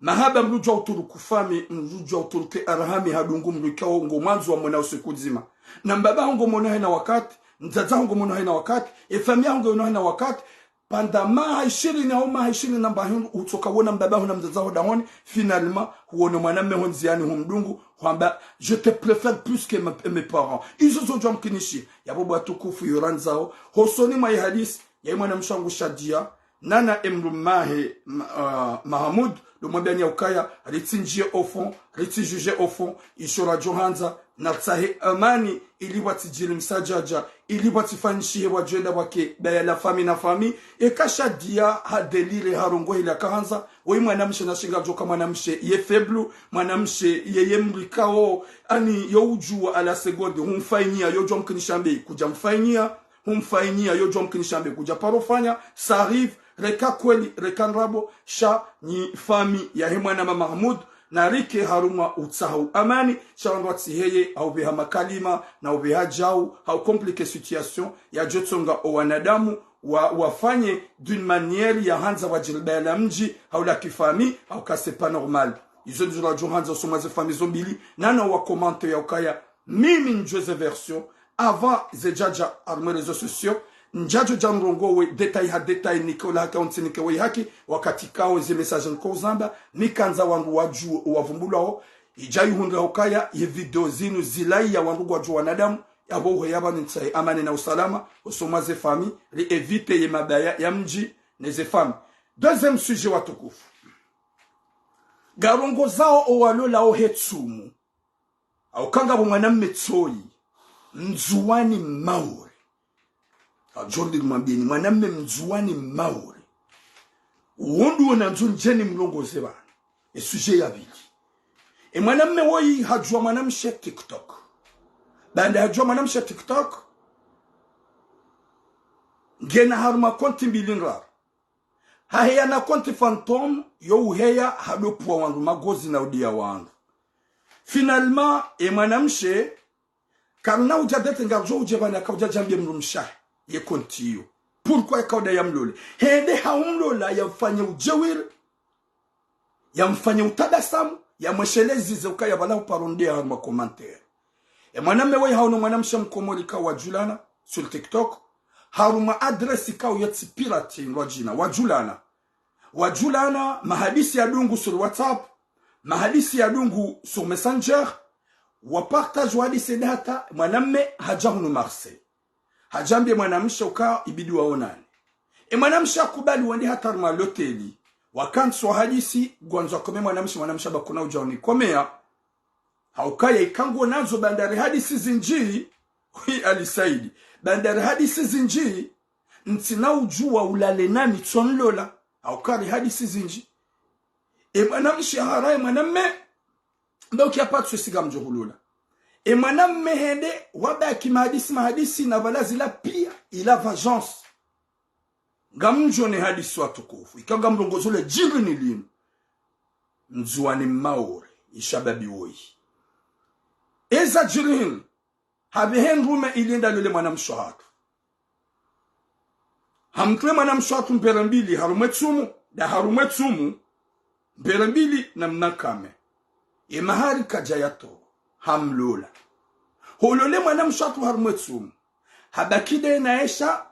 Mahaba mndru djwa uturuku famille, mndru djwa uturuke arhami hadungu mndru ikao ngo mwandzo wa mwana usiku dzima. Na mbaba ho ngo mwana hena wakati, mdzadze ho ngo mwana hena wakati, e famille ho ngo mwana hena wakati, pvanda maha ishirini au maha ishirini na mba hindru, utsoka wona mbaba ho na mdzadze ho dahoni, finalement, huone mwanamme ho ndziani humdungu, hwamba, "Je te préfère plus que ma-, mes parents." Izo zo djwa mkinishi, yapvo bo watukufu yo randzao, hosoni mwa yi hadisi, ya yi mwana mshe hangu Shadia, nana e mdrume wahe, ma-, ah, Mahamoud, lo mwambiani ya ukaya, ritsi ndjie au fond, ritsi juge au fond, isho radjo handza, na ritsahe amani, ili pvatsi djiri msadjadja, ili pvatsi fanyishihe pvwadjo enda pvwake, baya la famille na famille, eka Shadia, ha délire, ha rongohe ila kahandza, woyi mwana mshe na shinga djoka mwana mshe, ye faible, mwana mshe, ye ye mdru ikao, ani yo udjuwa à la seconde, humfanyia, yo djwa mkinisha mbe, kudja mfanyia, humfanyia, yo djwa mkinisha mbe kudja paro fanya, ça arrive, reka kweli, reka ndrabo, sha nyi famille yahe mwana mma Mahamoud, na rike harumwa utsaha u amani, sha wandru watsiheye, ha upveha makalima, na upveha djau, ha u compliquer situation, yadjo tsonga o wanadamu, wa, wafanye d'une manière ya handza pvwadjiri baya la mdji, ha ula ki famille, ha uka c'est pas normal. Izo ndizo radjo handza usoni mwa ze famille zo mbili, nana wa commenter ya ukaya, mimi ndjwe ze version, avant ze djadja harumwa réseaux sociaux, ndjadjo dja mrongowe détail ha détail, nike ula haki au ntsi nike we haki, wakati kao ze message niko uzamba, nikandza wandru wadjuwe wavumbulwao, idja ihundre ukaya, ye video zinu zilayi ya wandru ngwadjuwa wanadamu, yapvo uhe yapvanu ntsahe amani na usalama, usoni mwa ze famille, ri éviter ye mabaya ya mdji, ne ze famille. Deuxième sujet watukufu. Ngarongozao o walolao he tsumu. Au kanga pvo mwanamme tsoyi. Mndzuwani Maore. Au Jordi mwambieni, mwanamme Mndzuwani Maore. Uwo ndo wona ndzo ndjeni mrongoze pvanu. E sujet ya pvili. E mwanamme woyi hadjuwa mwanamshe TikTok. Baanda hadjuwa mwanamshe TikTok, ngena harumwa konti mbili ndraru. Haheya na compte fantôme, yo uheya hadopvua wandru magozi na udiya wandru. Finalement, e mwanamshe, karina udja date ngarudjo udje pvanu yakaudja djambie mdrumshe wahe ye compte iyo. Pourquoi yakaudja yamlole? Hende haumlola yamfanye udjeuri, yamfanye utabasamu, yamwesheleze ze ukaya pvala uparo ndeya harumwa commentaire. E mwanamme woyi haono mwanamshe mkomori ikao wadjulana sur TikTok, harumwa adresse ikao yatsi pirate ndrwadjina, wadjulana. Wadjulana, mahadisi yadungu sur WhatsApp, mahadisi yadungu sur Messenger, wapartage wahadisi hende hata mwanamme hadja hunu Marseille. Hadjambie mwanamshe uka ibidi waonane. E mwanamshe hakubali wende hata harumwa loteli. Wakantsi wahadisi, ngwandzo wakome mwanamshe, mwanamshe hamba kuna udja unikomeya. Haukaya ikao ngundzo baanda rihadisi zindji, wi Ali Saidi. Baanda rihadisi zindji, ntsina udjua ulale nami tsonlola. Hauka rihadisi zindji. E mwanamshe hara e mwanamme, ndo kia patsu siga mdjo hulola. E mwanamme hende, wabaki mahadisi, mahadisi, na pvala zila pia, ila vengeance. Ngamdjo ne hadisi watukufu, ikao ngamrongozo le djiri ni linu. Ndzuwani Maore, ishababi woyi. Eza djiri hini, hapvehe ndrume ili yende yalole mwanamshe hatru. Hamtruwe mwanamshe hatru mbere mbili harumwa etsumu, nda harumwa etsumu, mbere mbili na mna nkame. Ye mahari kadja yatowa, hamlola. Holole mwanamshe hatru harumwa etsumu. Habaki nde na esha,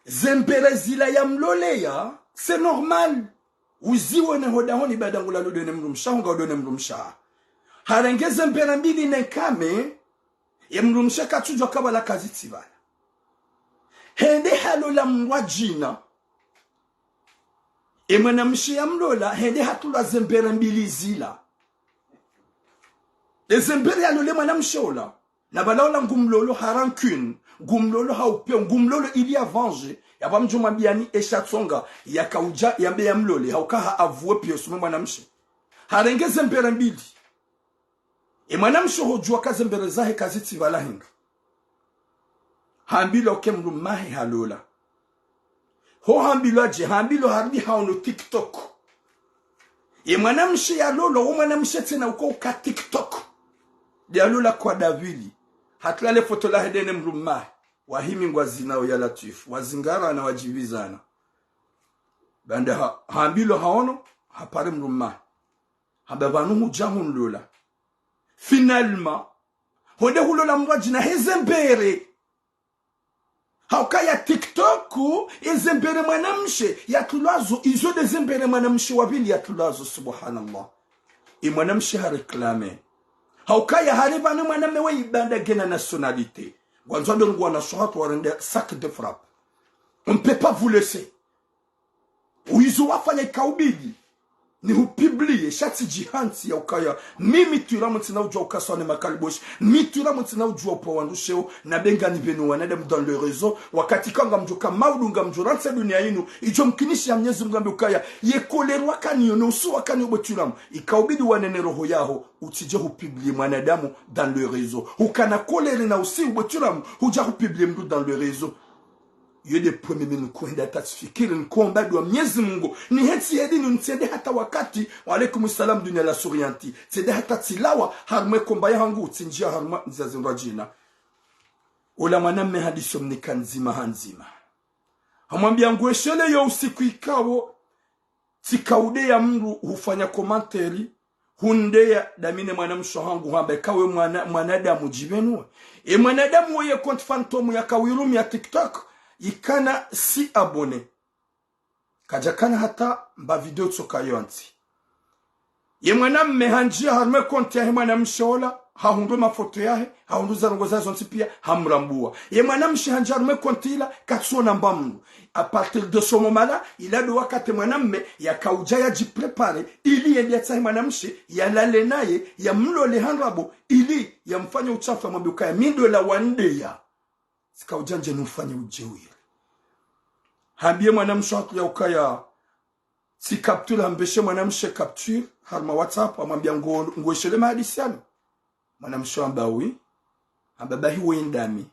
ze mbere zila yamloleya, c'est normal. Uziwone ho dahoni baanda ngula ludone mdrumshe waho, ngaudone mdrumshe waho. Harenge ze mbere mbili ne nkame, ye mdrumshe katsudjua ka pvala kazitsi pvala. Hende halola mdrwadjina. E mwanamshe yamlola, hende hatulwa ze mbere mbili zila. Eze mbere yalole mwanamshe ola. Na pvala ola ngumlolo ha rancune, ngumlolo ha upvewu, ngumlolo ili ya venge, yapvo mdjo mwambiani esha tsonga, yakaudja, yambe yamlole, hauka ha avoué pia usome mwanamshe. Harenge ze mbere mbili. E mwanamshe hodjua ka ze mbere zahe kazitsi pvala hindru. Hambilwa uka e mdrumme wahe halola. Ho hambilwa dje, hambilwa harudi haono TikTok. Ye mwanamshe yalolwa, wo mwanamshe tsena uka uka TikTok. Nde yalola kwa davili. Hatula le foto lahe nde ne mdrumme wahe. Wahimi ngwazinao ya Latwifu. Wazingarana wadjipvizana. Baanda ha, hambilwa haono, hapare mdrumme wahe. Hamba pvanu hudja hunlola. Finalement, honde hulola mdrwadjina heze mbere. Haukaya TikTok, eze mbere mwanamshe yatulwazo, izo nde ze mbere mwanamshe wa pvili yatulwazo, subhanallah. E mwanamshe haréclamé. Haukaya hari pvanu mwanamme woyi baanda ngena nationalité. Ngwandzo ndo ngwana shuhatu warende sac de frappe. On peut pas vous laisser. Wizo wafanya ikaubidi nihupublie, sha tsidjihantsi ya ukaya mi mitwiramu ntsina udjua ukaswa ne makaliboshi, mitwiramu ntsina udjua upva wandru sheo, na benga ni pvenu wanadamu dans le réseau, wakati ka ngamdjo ka maudu ngamdjo rantsi dunia inu, idjo mkinishi ya Mnyezi Mngu ambe ukaya, ye colère wakaniyo, no usi wakaniyo bwe twiramu, ikaubidi wanene roho yaho, utsidje hupublie mwanadamu dans le réseau. Hukana colère na usi bwe twiramu, hudja hupublie mndru dans le réseau. Yo nde pvwe mimi nikuhenda hata tsifikiri, nikuomba dua Mnyezi Mngu, nihentsi hedi ni ntsende hata wakati, wa alaikum salam dunia la souriante, tsende hata tsilawa, harumwa e komba yahangu, tsindjia harumwa ndzia zindrwadjina. Ola mwanamme hadisi omnika ndzima ha ndzima. Hamwambia ngwesheleyo usiku ikao, tsikaudeya mndru hufanya commentaire, hundeya dami ne mwanamshe wahangu hamba eka we mwana, mwanadamu djipvenuwe. E mwanadamu woye compte fantôme yakawirumia TikTok, ikana six abonnés. Kadjakana hata mba video tsoka yontsi. Ye mwanamme handjia harumwa e compte yahe mwanamshe ola, hahundru mafoto yahe, hahundru ze ndrongoo zahe zontsi pia, hamrambua. Ye mwanamshe handjia harumwa e compte ila, katsuona mba mndru. À partir de ce moment-là, ila ndo wakati mwanamme yakaudja yadjipréparé, ili yende yatsahe mwanamshe, yalale naye, yamlole ha ndrabo, ili yamfanye uchafu, yamwambie ukaya mi ndola wandeya. Tsikaudja ndje nifanye udjeuri. Hambie mwanamshe wahatru ya ukaya, tsi capture, hambeshe mwanamshe capture, harumwa WhatsApp, hamwambia ngo, ngweshele mahadisi yanu. Mwanamshe hamba oui. Hamba bahi we ndami.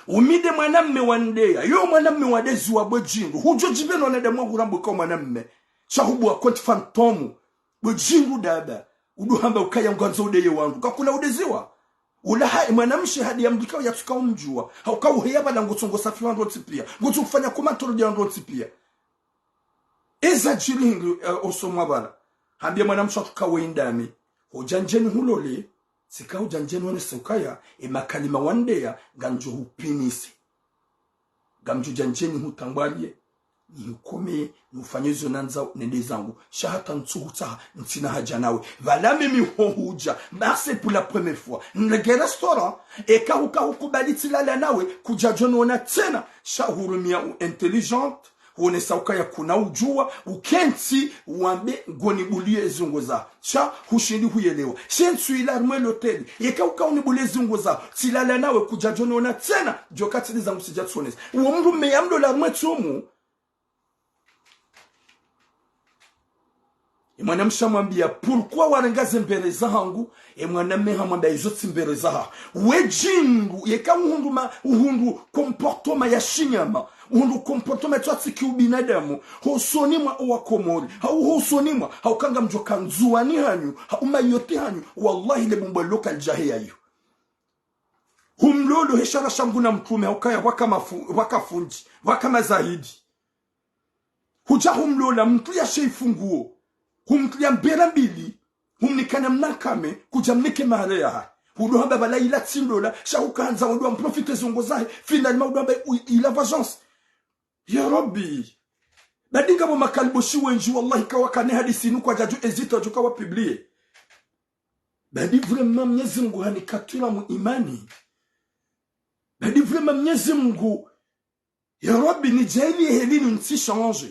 Umi nde mwanamme wa ndeya, yo mwanamme wa ndeziwa bwe djindru. Hudjo djibe no wanadamu wa hurambwa ka mwanamme. Sha hubuwa compte fantôme. Bwe djindru dada. Udu hamba ukaya ngwandzo udeye wandru. Kakula udeziwa. Ula ha, mwanamshe hadi ya mdrika ya tsuka umdjuwa. Hauka uheya bala ngotsongo safi wandru wontsi piya. Ngotsu kufanya komantori ya wandru wontsi piya. Eza djiri hindri, eh, osomwa bala. Hambia mwanamshe atuka we indami. Hudja ndjeni hulole. Tsika hudja ndjeni wonese ukaya, e makalima wa ndeya, ngamdjo hupinise. Ngamdjo dja ndjeni hutangwariye, nihukome, nihufanye zo nandzao, nende zangu. Sha hata ntsu hutsaha, ntsina haja nawe. Bala mimi ho hudja, ba c'est pour la première fois. Nlege restaurant, eka huka hukubali tsilala nawe, kudja djo nona tsena. Sha hurumia u intelligente, huonesa ukaya kuna udjuwa, ukentsi, wambe ngonibuliye zungu za. Sha hushindi huyelewa. She ntsu ila harumwa loteli, yeka uka unibuliye zungu za, tsilala nawe kudja djo nona tsena, djo katsili zangu sidja tsonesa. Uwo mdrume ya mlola harumwa tsumu. E mwanamshe hamwambia, pourquoi warenga ze mbere zahangu? E mwanamme hamwambia, izo tsi mbere zahaho. We djindru, yeka uhundru ma, uhundru comportement ya shinyama, uhundru comportement tswatsi ki ubinadamu, hosoni mwa owa Komori, hau hosoni mwa, hauka ngamdjo ka Ndzuwani hanyu, hau Mayotte hanyu, wallahi le bumbwa loka lidjahe yayo. Humlolo he shara shangu na mtrume, haukaya waka mafu, waka fundi, waka mazahidi. Hudja humlola mtru ya she ifunguo, humtria mbere mbili, humnikana mnakame, kudja mnike mahare yahahe. Hudo hamba bala ila tsi ndola, sha huka handza wandru wa mprofite zongo zahe, finalement hudo hamba u, ila vengeance. Ya Rabbi. Badi ngapvo makaliboshi wendji, wallahi, kawakane hadisi inu kwadjadjo hésiter, wadjo ka wa publier. Badi vraiment Mnyezi Mngu hanika twila mu imani. Badi vraiment Mnyezi Mngu, ya Rabbi, nidjaaliye heli inu ntsi changer.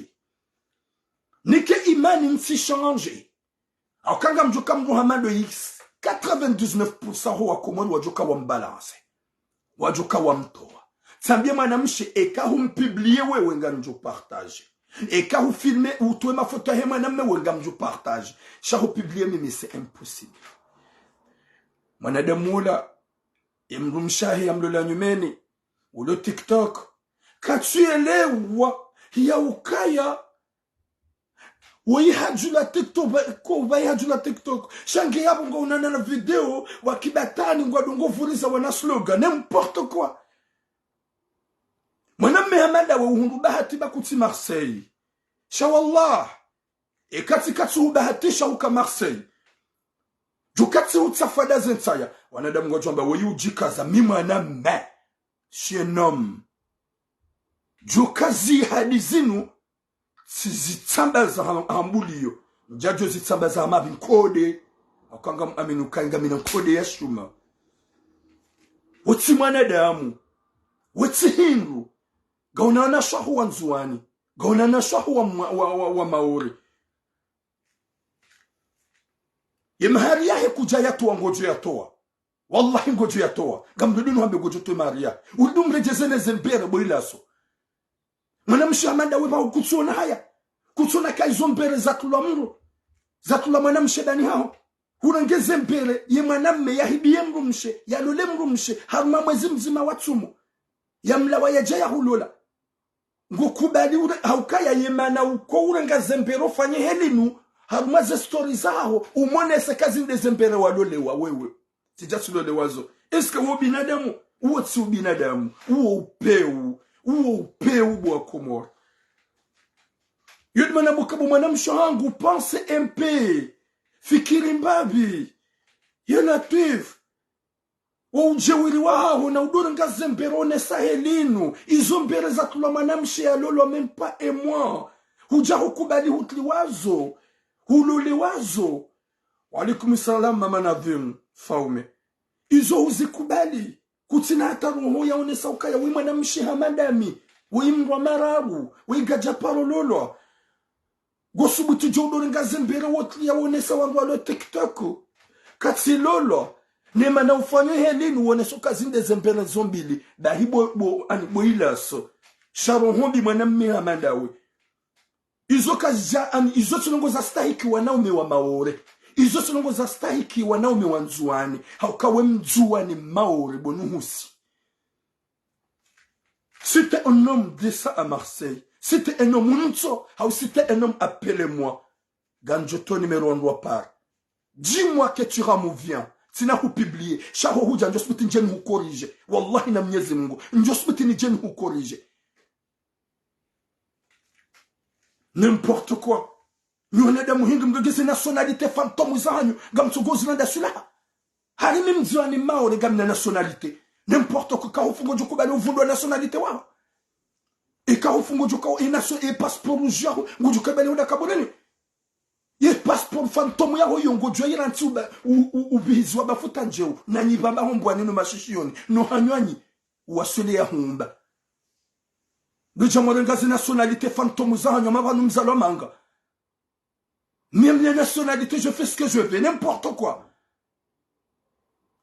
Nike imani ntsi changer. Hauka ngamdjo ka mdru hamado X, quatre-vingt-dix-neuf pour cent ho wa Komori wadjo ka wa mbalancer. Wadjo ka wa mtowa. Tsambie mwanamshe, eka humpublier wewe ngamdjo partager. Eka hufilmer, utowe mafoto yahe mwanamme wewe ngamdjo partager. Sha hupublier mimi, c'est impossible. Mwanadamu ula, ye mdrumshe wahe ya mlola nyumeni, ulo TikTok. Katsu yelewa, ya ukaya. Wayi hadjula TikTok, ba, ko, wayi hadjula TikTok. Sha nge yapvo ngo unana na video, wa kibatani ngwado ngo vuriza wana slogan, n'importe quoi. Mwanamme hama ndawe uhundru bahati ba kutsi Marseille. Sha wallah, eka tsi katsu hubahatisha huka Marseille. Djo katsi hutsafada ze ntsaya. Wanadamu ngwadjo amba wayi udjikaza mi mwanamme. Chien homme. Djo kazi hadi zinu, tsi zitsambaza ha, ha mbuliyo. Ndjadjo zitsambaza ha mapvi nkode. Hauka ngam amini ukaya ngamina nkode ya shuma. We tsi mwanadamu. We tsi hindru. Ngauna wanashe waho wa Ndzuwani. Ngauna wanashe waho wa, wa, wa, wa, wa Maore. Ye mahari yahe kudja yatowa ngodjo yatowa. Wallahi ngodjo yatowa. Ngamdodonu hambe ngodjo towa mahari yahe. Uridu mredjeze ne ze mbere bo ilaso. Mwanamshe hama ndawe ba kutsona haya. Kutsona ka izo mbere zatulwa mdru. Zatulwa mwanamshe dani haho. Hurenge ze mbere ye mwanamme yahibiye mdrumshe. Yalole mdrumshe. Harumwa mwezi mdzima wa tsumu. Yamlawa yadja yahulola. Ngukubali ure, haukaya ye mana uko urenga ze mbere ufanye heli inu, harumwa ze story zaho, umonese ka zinde ze mbere walolewa wewe. Tsidja tsilolewa zo. Est-ce que uwo binadamu? Uwo tsi ubinadamu. Uwo upeu. Uwo upeu bo wa Komori. Yo ndo mana mbuka bo mwanamshe wahangu, pense un peu. Fikiri mbapvi. Ya Latwif. Wo udjeuri wahaho na udo renga ze mbere onesa heli inu. Izo mbere zatulwa mwanamshe yalolwa même pas un mois. Hudja hukubali hutriwa zo. Hulolewa zo. Wa alaikum salam, mama Nadhim Faume. Izo huzikubali. Kutsina hata roho ya onesa ukaya we mwanamshe hama ndami. We mdru wa mararu. We ngadja paro lolwa. Ngosubutu djo udo renga ze mbere wotriya wonesa wandru walo TikTok. Katsi lolwa. Ne mana ufanye heli inu wonesa uka zinde ze mbere zo mbili. Bahi bo, bo, ani bo ilaso. Sha roho mbi mwanamme hama ndawe. Izo kazidja, ani, izo tsi ndrongo zastahiki wanaume wa Maore. Izo tsi ndrongo zastahiki wanaume wa Ndzuwani. Hauka we Mndzuwani Maore bo nuhusi. Si t'es un homme, dis ça à Marseille. Si t'es un homme, unitso, hau si t'es un homme, appelle-moi. Ngandjo toa numéro wandru wa para. Dis-moi que tu ramuviens. Tsina hupublier. Sha ho hudja ndjo subuti ndje nihucorriger. Wallahi na Mnyezi Mungu. Ndjo subuti ndje nihucorriger. N'importe quoi. Nyi wanadamu hindri mgegeze nationalité fantôme zahanyu. Ngamtsogo zilanda swilaha. Hari mi mdziwani Maore ngamina nationalité. N'importe quoi, kahufu ngodjo kubali uvundwa nationalité waho. E kahufu ngodjo ka, e nation, e passeport rouge yaho, ngodjo kubali uda kabureni. Ye passeport fantôme yaho yo ngodjo yirantsi uba, u, u, ubihiziwa bafuta ndjeu, na nyi baba ho mbwani no mashishiyoni, no hanywanyi, waswele ya humba. Ngodja mwarenga ze nationalité fantôme zahanyu, ama pvanu mzalwa manga. Même les nationalités, je fais ce que je veux, n'importe quoi.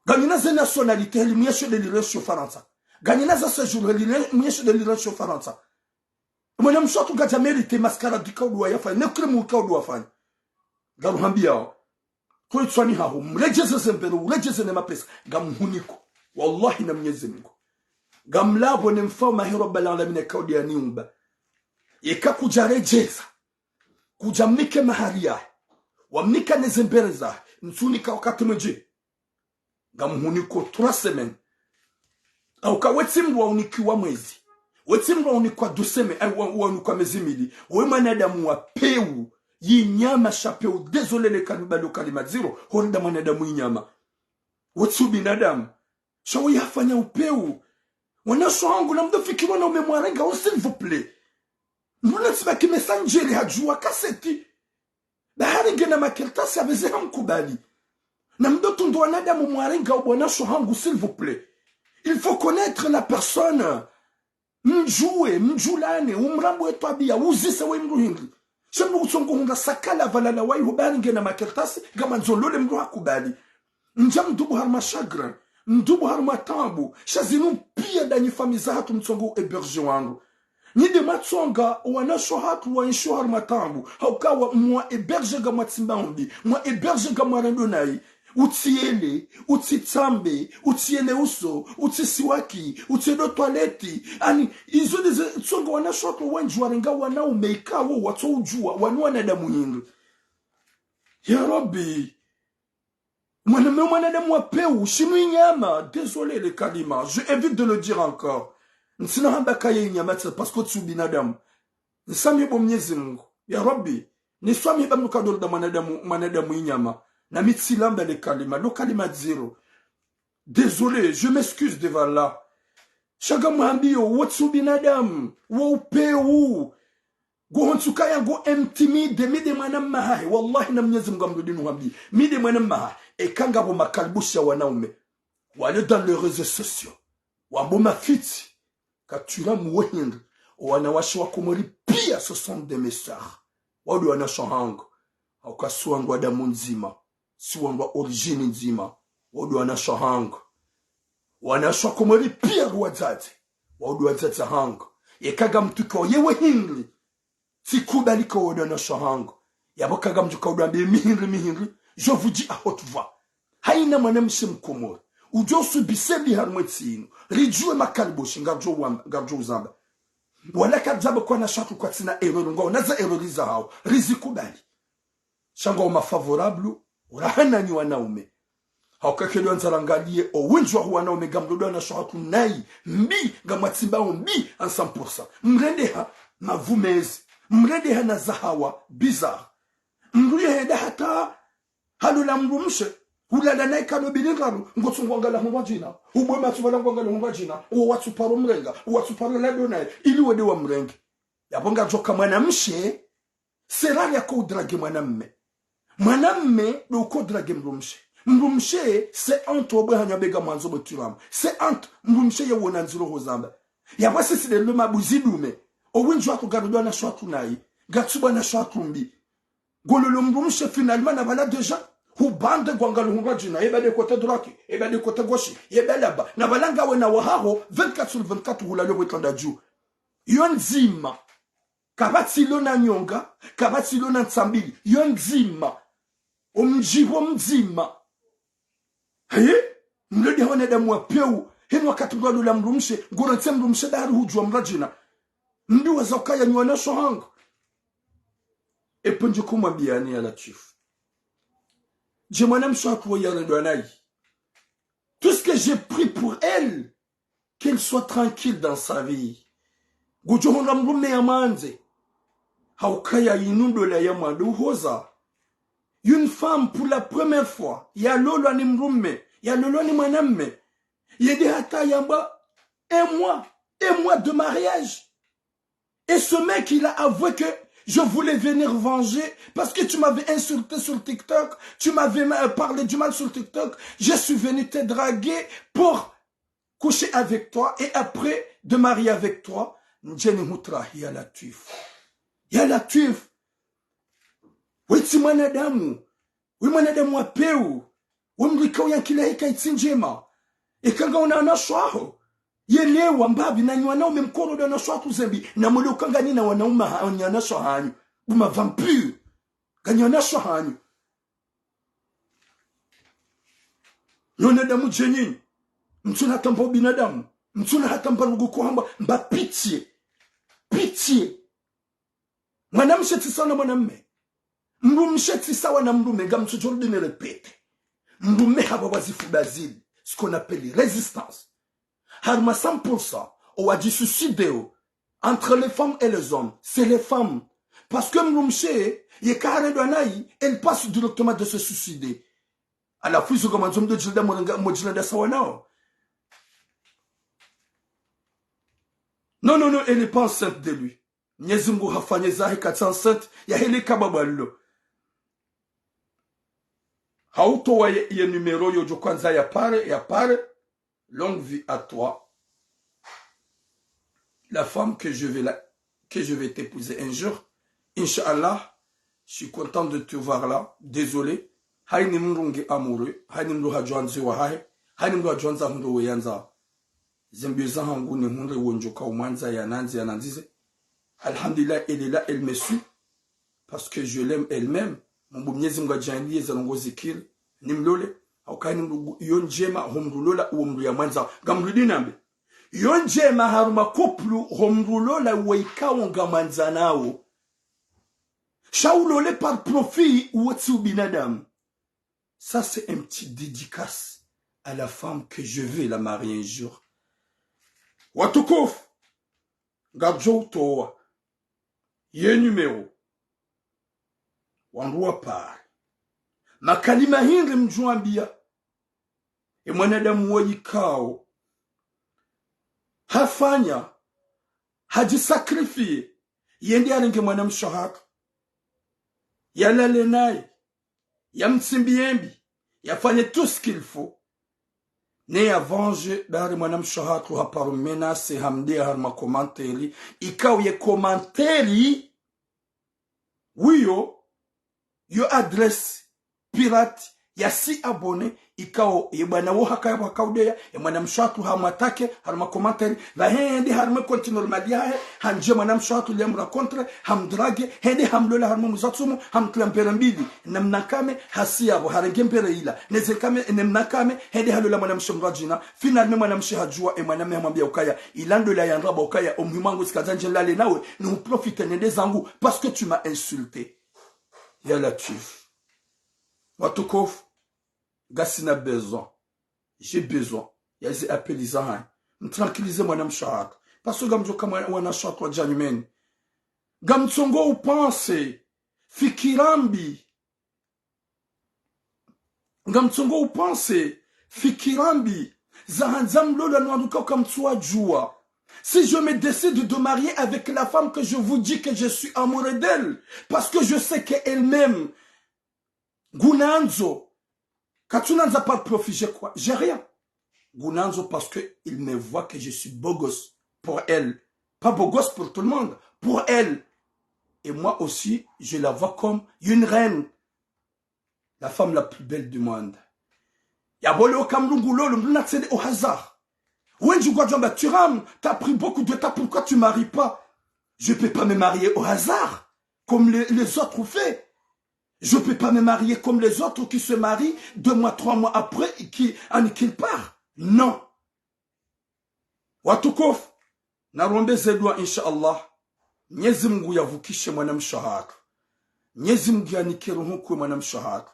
Nganyina ze nationalité, heli muyesho de liresho Farantsa. Nganyina za séjour, heli muyesho de liresho Farantsa. Mwana mshe watru ngadja mérité mascarade ikao ndo wayafanya, ne crime ikao ndo wafanya. Ngaruhambiyao. Ko itswani haho, mredjeze ze mbere, uredjeze ne mapesa, ngamhuniko. Wallahi na Mnyezi Mungu. Ngamlapvo ne mfaume wahe Rabbal Alamina ikao ndo yaniumba. Yeka kudja redjeza. Kudja mnike mahari yahe. Wamnika ne ze mbere zahe. Ntsunika wakati mwendji. Ngamhuniko trois semaines. Hauka wetsi mndru waunikiwa mwezi. Wetsi mndru waunikwa deux semaines, eh, wa, waunikwa mezi mili. We mwanadamu wa peu, yinyama sha peu, désolé le kalima, lo kalima dziro, horida mwanadamu yinyama. Wetsi ubinadamu. Sha we yafanya upeu. Wanashe hangu namdo fikiri wanaume mwarengao, s'il vous plaît. Mbona tsibaki Messenger hadjuwa kaseti. Bahari ngena makartasi apveze hamkubali. Namdo tundu wanadamu mwarengao bo wanashe hangu, s'il vous plaît. Il faut connaître la personne. Mdjuwe, mdjulane, umrambe we twabiya, uzise we mndru hindri. Sha mndru kutsongo hundra sakala pvala la wayi ho bahari ngena makartasi, ngamandzo lole mndru hakubali. Ndja mdru pvo harumwa chagrin, mndru pvo harumwa taabu, sha zinu piya ndanyi famiyi zahatru mtsongo uhéberger wandru. Nyi nde mwatsonga wanashe hatru waenshio harumwa taabu, hauka wa mwahéberger ngamwatsimbao mbi, mwahéberger ngamwarendo nayi. Utsiyele, utsitsambe, utsiyele uso, utsisiwaki, utsiyele toilette. Ani, izo ndizo tsonga wanashe hatru wendji warenga wanaume ikao watso udjuwa, wanu wanadamu hindri. Ya Rabbi. Mwanamme, mwanadamu wa peu, shinu inyama. Désolé le kalima, je évite de le dire encore. Ntsina hamba kaye inyama tsi parce que tsi ubinadamu. Nisamihi bo Mnyezi Mungu. Ya Rabbi, niswamihi ba mnuka dol da mwanadamu, mwanadamu inyama. Na mi tsilamba le kalima, lo kalima dziro. Désolé, je m'excuse devant Allah. Sha ngamhambiyo, wo tsi ubinadamu, wo upeu. Ngo hontsuka ya ngo intimidé, mi nde mwana mmahahe. Wallahi na Mnyezi Mungu ngamrudi nuhambi. Mi nde mwana mmahahe. Eka ngapvo makalibushi ya wanaume. Wale dans les réseaux sociaux. Wambo mafitsi. Katswila muwe hindri. Owanawashe wa Komori piya, ce sont des mes sœurs. Wao ndo wanashe hangu. Hauka si wandru wa damu ndzima. Si wandru wa origine ndzima. Wao ndo wanashe hangu. Wanashe wa Komori piya ndo wadzadze. Wao ndo wadzadze hangu. Yeka ngamtsuka oye we hindri. Tsikubali ka wao ndo wanashe hangu. Yapvo ka ngamdjo ka udo wambiye mi hindri, mi hindri. Je vous dis à haute voix. Hayina mwanamshe Mkomori udjo usubise mbi harumwa entsi inu. Ridjuwe makalibushi, ngardjo wamba, ngardjo uzamba. Wala kadzamba kwa wanashe hatru kwatsina erreur, ngwao na ze erreur zahao. Rizikubali. Sha ngwao ma favorables, uraha nanyi wanaume. Hauka kele wandzara ngaliye, owendji waho wanaume ngamdo ndo wanashe hatru nayi, mbi, ngamwatsimbao mbi, en cent pour cent. Mrendeha mavumezi, mrendeha na zahawa, bizarre. Mndru yehenda hata halola mdrumshe, hulala nayi kado bili ndraru, ngotsungwangala hundrwa djina. Ubwe matso pvala ngwangala hundrwa djina, uwo watsuparo mrenga, uwo watsuparo lado nayi, ili wende wamrenge. Yapvo ngardjo ka mwanamshe, c'est rare yako udrague mwanamme. Mwanamme ndo uko drague mdrumshe. Mdrumshe, c'est honte, obwe hanywa bega mwandzo bwe turamu. C'est honte, mdrumshe ye wona ndziro ho zamba. Yapvo sisi nde lo mabuzi dume. Owendji waho ngardo ndo wanashe hatru nayi. Ngatsu ndo wanashe hatru mbi. Ngololo mdrumshe finalement na pvala déjà. Hubande ngwangalo hundrwa djina. Eba nde côté droit, eba nde côté gauche, eba laba. Na pvala ngawe na wahaho, vingt-quatre sur vingt-quatre hulalo bwe tonda dju. Yo ndzima. Kapvatsi lo na nyonga, kapvatsi lo na ntsambili, yo ndzima. Omdji wo mdzima. He? Mlodi ha wanadamu wa peu. Heni wakati mdru alola mdrumshe, ngurantse mdrumshe dari hudjuwa mdru djina. Mdru waza ukaya nyi wanashe hangu. Epvo ndjiko mwambiyani ya Latwifu. Dje mwanamshe hatru wo yarendwa nayi. Tout ce que j'ai pris pour elle, qu'elle soit tranquille dans sa vie. Ngudjo hundra mdrume ya mwandze. Haukaya inu ndola ya mwando uhoza. Une femme, pour la première fois, yalolwa ni mdrume, yalolwa ni mwanamme. Yende hata yamba, un mois, un mois de mariage. Et ce mec, il a avoué que je voulais venir venger parce que tu m'avais insulté sur TikTok, tu m'avais euh, parlé du mal sur TikTok. Je suis venu te draguer pour coucher avec toi et après de marier avec toi. Ndjeni hutrahi ya Latwifu. Ya Latwifu. Wetsi mwanadamu. We mwanadamu wa pewu, we mdru ikao ye ankili yahe kayitsi ndjema. Eka ngauna wanashe waho, yelewa mbapvi nanyi wanaume mkorodwa wanashe wahatru zembi, na mwelewe uka nganyi na wanaume ha-, nyi wanashe wahanyu. Buma vampire. Nganyi wanashe wahanyu. Nyi wanadamu dje nyinyi. Mtsuna hata mba ubinadamu. Mtsuna hata mba lugu kohamba, mba pitié. Pitié. Mwanamshe tsi sawa na mwanamme. Mdrumshe tsi sawa na mdrume, ngamtsudjo rudi ni répéter. Mdrume hapvwa pvwa zifuba zili, ce qu'on appelle résistance. Harumwa cent pour cent, owadji suicideo, entre les femmes et les hommes, c'est les femmes. Parce que mdrumshe, yeka harendwa nayi, elle passe directement de se suicider. Halafu izo ngamwandzo mdo djilanda mwarenga, mdo djilanda sawa nao. Non, non, non, elle n'est pas enceinte de lui. Mnyezi Mngu hafanye zahe katsi enceinte, yahe le kababa lilo. Hautowa ye, ye numéro yo djo kwandza ya pare, ya pare. Longue vie à toi. La femme que je vais la, que je vais t'épouser un jour. Inch'Allah, je suis content de te voir là. Désolé. Hayini mdru nge amoureux, hayini mdru hadjwandzi wahahe, hayini mdru hadjwandza hundro we yandza. Zembi zahangu ni hundre wondjo ka umwandza yanandzi yanandzize. Alhamdulillah, elle est là, elle me suit. Parce que je l'aime, elle m'aime. Mumbu Mnyezi Mngu adjaanliye zarongozi kiri. Nimlole. Hauka hayini mdru yo ndjema, ho mdru lola, uwo mdru ya mwandza. Ngamrudi nambe. Yo ndjema harumwa couple, ho mdru lola, uwo ikao ngamwandzanao. Sha ulole par profit, uwo tsi ubinadamu. Ça, c'est un petit dédicace à la femme que je vais la marier un jour. Watukufu, ngamdjo utowa ye numéro. Wandru wa pare. Makalima hindri mdjo wambiya. E mwanadamu wo ikao hafanya, hadji sacrifier, yende yarenge mwanamshe hatru, yalale naye, yamtsimbiye mbi, yafanye tout ce qu'il faut. Ne ya venger, dari mwanamshe hatru haparo menace, hamdeya harumwa commentaire, ikao ye commentaire, wiyo, yo adresse pirate, ya si abonné, ikao ye bwana wo hakaya pvo hakaudeya, ye mwanamshe hatru hamwattaquer, harumwa commentaire, pvahe hende harumwa compte normal yahe, handjiye mwanamshe hatru liya mrencontre, hamdraguer, hende hamlola harumwa mwezi wa tsumu, hamtriya mpera mbili, namna kame, hasi yapvo, harenge mpera ila, neze kame, namna kame, hende halola mwanamshe mdru djina, finalement mwanamshe hadjuwa, e mwanamme hamwambiya ukaya, ila ndola ya ndrabo ukaya, o muhimu wangu tsikandza ndje nilale nawe, ni huprofiter nende zangu, parce que tu m'as insulté. Ya Latwifu. Watukufu, ngasina besoin. J'ai besoin ya ze appel zahanyu. Mtranquiliser mwanamshe hatru. Parce que ngamdjo ka mwa-, wanashe hatru wadja nyumeni. Ngamtsongo upenser fikira mbi. Ngamtsongo upenser fikira mbi zahandza mlolwa ni wandru ikao kamtsuwadjuwa. Si je me décide de marier avec la femme que je vous dis que je suis amoureux d'elle, parce que je sais qu'elle m'aime, ngunandzo. Katsunandza par profit, j'ai quoi? J'ai rien. Ngunandzo parce que il me voit que je suis beau gosse pour elle. Pas beau gosse pour tout le monde, pour elle. Et moi aussi, je la vois comme une reine. La femme la plus belle du monde. Yapvo leo ka mdru ngulolo, mdru natsende au hasard. Wendji ngwadjo amba, Thuram, t'as pris beaucoup de temps, pourquoi tu maries pas? Je peux pas me marier au hasard, comme les, les autres ont fait. Je peux pas me marier comme les autres qui se marient deux mois, trois mois après, qui, en, qu'ils partent. Non. Watukufu, narombe ze dua, insha Allah. Mnyezi Mungu yavukishe mwanamshe hatru. Mnyezi Mungu yanike roho nkuu mwanamshe hatru.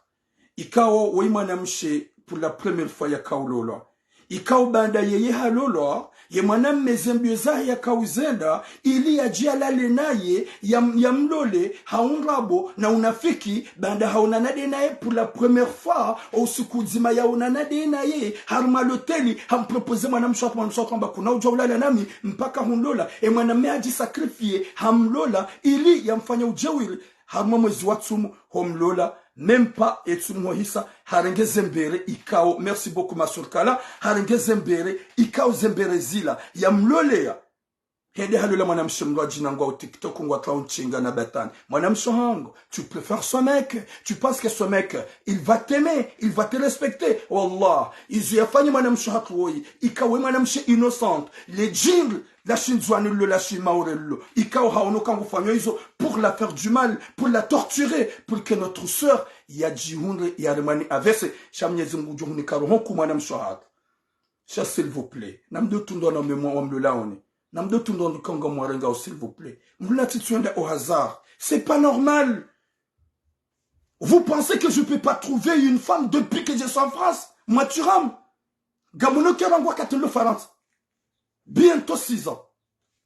Ikao woyi mwanamshe pour la première fois yakaulolwa. Ikao baanda yeye halolwa, ye mwanamme ze mbio zahe yakauzenda, ili yadje yalale naye, yam-, yamlole, ha undrabo na unafiki, baanda haonana de naye pour la première fois, o usiku udzima yaonana de naye, harumwa loteli, hampropose mwanamshe hatru, mwanamshe hatru hamba kuna udja ulala nami, mpaka hunlola, e mwanamme hadjisakrifie, hamlola, ili yamfanye udjeuri, harumwa mwezi wa tsumu, homlola, même pas e tsumu hohisa, harenge ze mbere ikao, merci beaucoup ma sœur Kala, harenge ze mbere ikao ze mbere zila, yamloleya. Hende halola mwanamshe mndru adjina ngwao TikTok, ngwatao ntsinga na batani. Mwanamshe hangu, tu préfères ce mec, tu penses que ce mec, il va t'aimer, il va te respecter. Wallah, izo yafanya mwanamshe hatru woyi, ikao we mwanamshe innocente, le djinri, la shindzuani lilo, la shimaore lilo. Ikao haono ka ngufanyao izo pour la faire du mal, pour la torturer, pour que notre sœur yadjihundre yaremwa ni A V C. Sha Mnyezi Mungu ngudjo hunika roho nkuu mwanamshe hatru. Sha, s'il vous plaît. Namdo tundwa na memwa wa mlolaoni. Namdo tundwa nduka ngamwarengao, s'il vous plaît. Mluna titsuenda au hasard. C'est pas normal. Vous pensez que je peux pas trouver une femme depuis que je suis en France ? Mathurin. Ngamono kera ngwa katelo Farantsa. Bientôt six ans.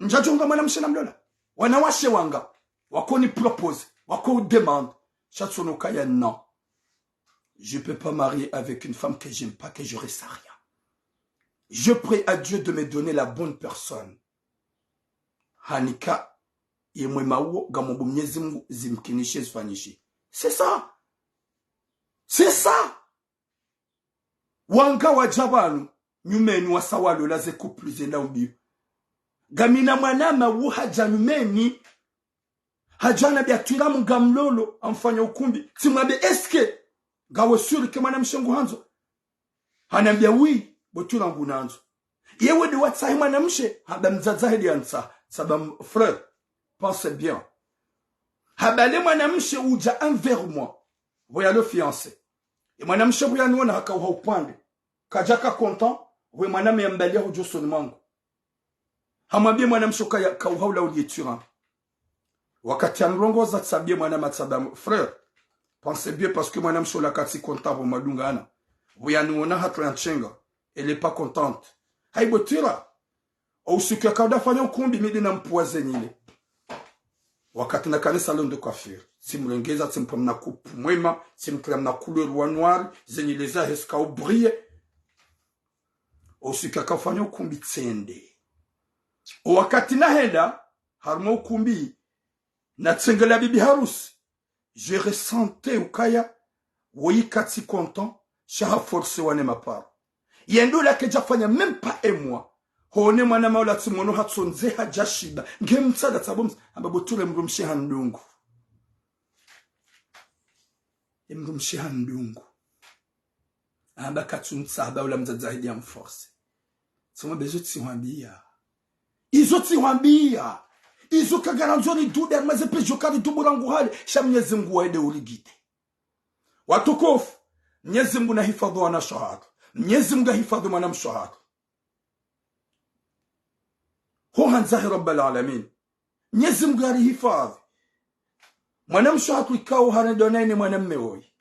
Ndjadjo nga mwanamshe namlola. Wanawashe wanga. Wako ni propose. Wako demande. Sha tsono kaya non. Je peux pas marier avec une femme que j'aime pas, que je ressens rien. Je prie à Dieu de me donner la bonne personne. Hanika ye mwema uwo, ngamombo Mnyezi Mungu zimkinishe, zifanyishe. C'est ça. C'est ça. Wanga wadja pvanu, nyumeni wasa walola ze couple zenda umbio. Ngamina mwanama wu hadja nyumeni, hadja hanambia Twira, ngamlolo, amfanya ukumbi. Tsimwambe, est-ce que ngawe sûr que mwanamshe nguhandzo ? Hanambia oui, bo Twira ngunandzo. Yewe de watsahe mwanamshe, hamba mdzadze hahe de yantsaha, saba m-, frère, pense bien. Hamba le mwanamshe udja envers moi, pvo yalo fiancé. E mwanamshe pvo yaniona hakauha upvande. Kadjaka content, pvo e mwanamme yambalia hudjosoni mwangu. Hamwambie mwanamshe ukaya kauha ula ulie Twira. Wakati yanirongoza tsambie mwanama tsamba, frère, pense bien parce que mwanamshe ula katsi content pvo mwadungana. Pvo yaniona hatru yantsenga. Elle est pas contente. Hayi bo Twira. O usiku yakao dafanya ukumbi mi de nampvuwa zenyile. Wakati nakana salon de coiffure. Tsimrengeza, tsimpva mna coupe mwema, tsimtria mna couleur wa noir, zenyile zahe zikao briller. O usiku yakao fanya ukumbi tsende. O wakati nahenda, harumwa ukumbi, natsengela bibi harusi. Je ressentais ukaya, woyi katsi content, sha ha forcé wa ne maparo. Yendo ula kedjafanya même pas un mois. Hone mwanama ula tsimono hatsondze hadjashiba. Nge mtsada tsabo msa, hamba bo Twira, mdrumshe handungu. Ye mdrumshe handungu. Hamba katsu mtsaba ula mdzadze hahe de yamforcé. Tsoma bezo tsihwambia. Izo tsihwambia. Izo kagarandzo ni dude, maze pejo kari dubura nguhale. Sha Mnyezi Mungu waye de urigite. Watukufu, Mnyezi Mungu nahifadhwi wanawashe hatru. Mnyezi Mungu nahifadhwi mwanamshe hatru. Ho handza he Rabbal Alamin. Mnyezi Mungu yarihifadhwi. Mwanamshe hatru ikao harendwa naye ne mwanamme woyi.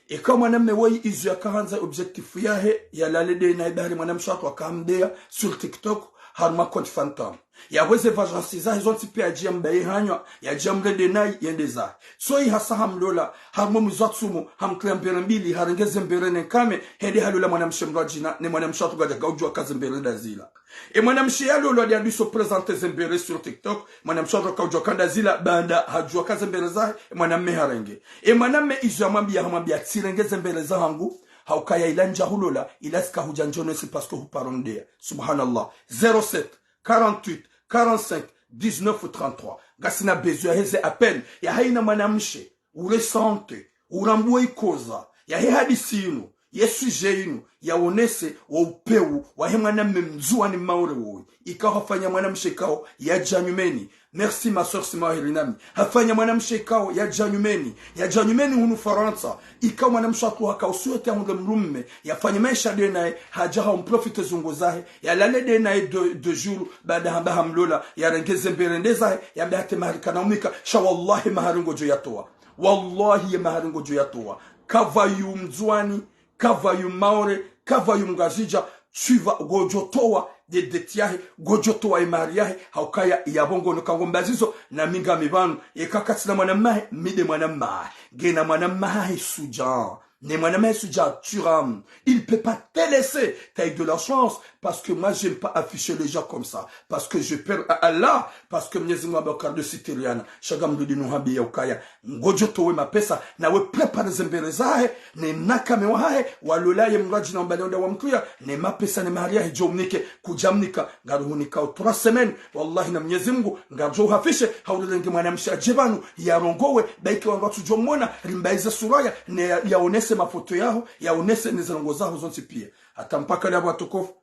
Ikao mwanamme woyi izo yakahandza objectif yahe, yalale de naye bahari mwanamshe hatru akamdeya sur TikTok, harumwa compte fantôme. Yahweze vacances zahe zontsi pia yadje yambaye hanywa, yadje yamrende naye, yende zahe. Tsoyi hasa hamlola, harumwa mwezi wa tsumu, hamtria mbere mbili, harenge ze mbere ne nkame, hende halola mwanamshe mndru adjina, ne mwanamshe hatru kadjaka udjua ka ze mbere nda zila. E mwanamshe yalolwa de andiso présenter ze mbere sur TikTok, mwanamshe hatru kaudjua ka nda zila, baanda hadjua ka ze mbere zahe, e mwanamme harenge. E mwanamme izo yamwambia, hamwambia tsirenge ze mbere zahangu, haukaya ila ndjahulola, ila zika hudja ndjonese parce que huparo ndeya. Subhanallah. Zéro sept, quarante-huit, quarante-cinq, dix-neuf, trente-trois. Ngasina besoin yaheze appel, ya hayina mwanamshe, uressenté, urambue ikoza, yahe hadisi inu, Ye sujet yinu yaonese wo upvewu wahe mwanamme mndzuwani Maore woyi. Ikao hafanya mwanamshe ikao yadja nyumeni. Merci ma sœur Sima Hirinami. Hafanya mwanamshe ikao yadja nyumeni. Yadja nyumeni hunu Farantsa. Ikao mwanamshe wahatru haka usuwete ahundre mdrumme. Yafanye maesha nde naye. Hadja hau mprofite zungu zahe. Yalale nde naye deux, deux jours. Baada hamba hamlola. Yarenge ze mbere nde zahe. Yambe hata mahari kana umnika. Sha wallahi mahari ngodjo yatowa. Wallahi ye mahari ngodjo yatowa. Kapvayu mndzuwani, kapvayu Maore, kapvayu mngazidja, tu vas, ngodjo towa ye dette yahe, ngodjo towa ye mahari yahe, haukaya yapvo ngono ka ngombazizo, na mi ngami pvanu, eka katsina mwanamme wahe, mi nde mwanamme wahe, ngena mwanamme wahe shudjaa, ne mwanamme wahe shudjaa, Thuram, il peut pas te laisser, t'as eu de la chance, parce que moi, j'aime pas afficher les gens comme ça, parce que j'ai peur à Allah, parce que Mwenyezi Mungu hamba ukarido sitiriana, sha ngamrudi nuhambiya ukaya, ngodjo towa ye mapesa, nawe préparer ze mbere zahe, ne mnakame wahahe, walola ye mradji na umbali onda wamtruya, ne mapesa ne mahari yahe djo mnike, kudja mnika, ngaruhunikao trois semaines, wallahi na Mwenyezi Mungu, ngaridjo uhafishe, haulelenge mwanamshe adje pvanu, yarongowe, baike wandru watsudjo mwona, rimbayize sura ya, ne ya, yaonese mafoto yaho, yaonese ne ze ndrongoo zaho zontsi piya. Hata mpaka leo watukufu,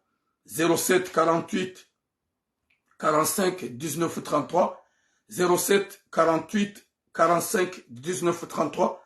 zéro sept quarante-huit, quarante-cinq, dix-neuf, trente-trois, zéro sept quarante-huit quarante-cinq dix-neuf trente-trois,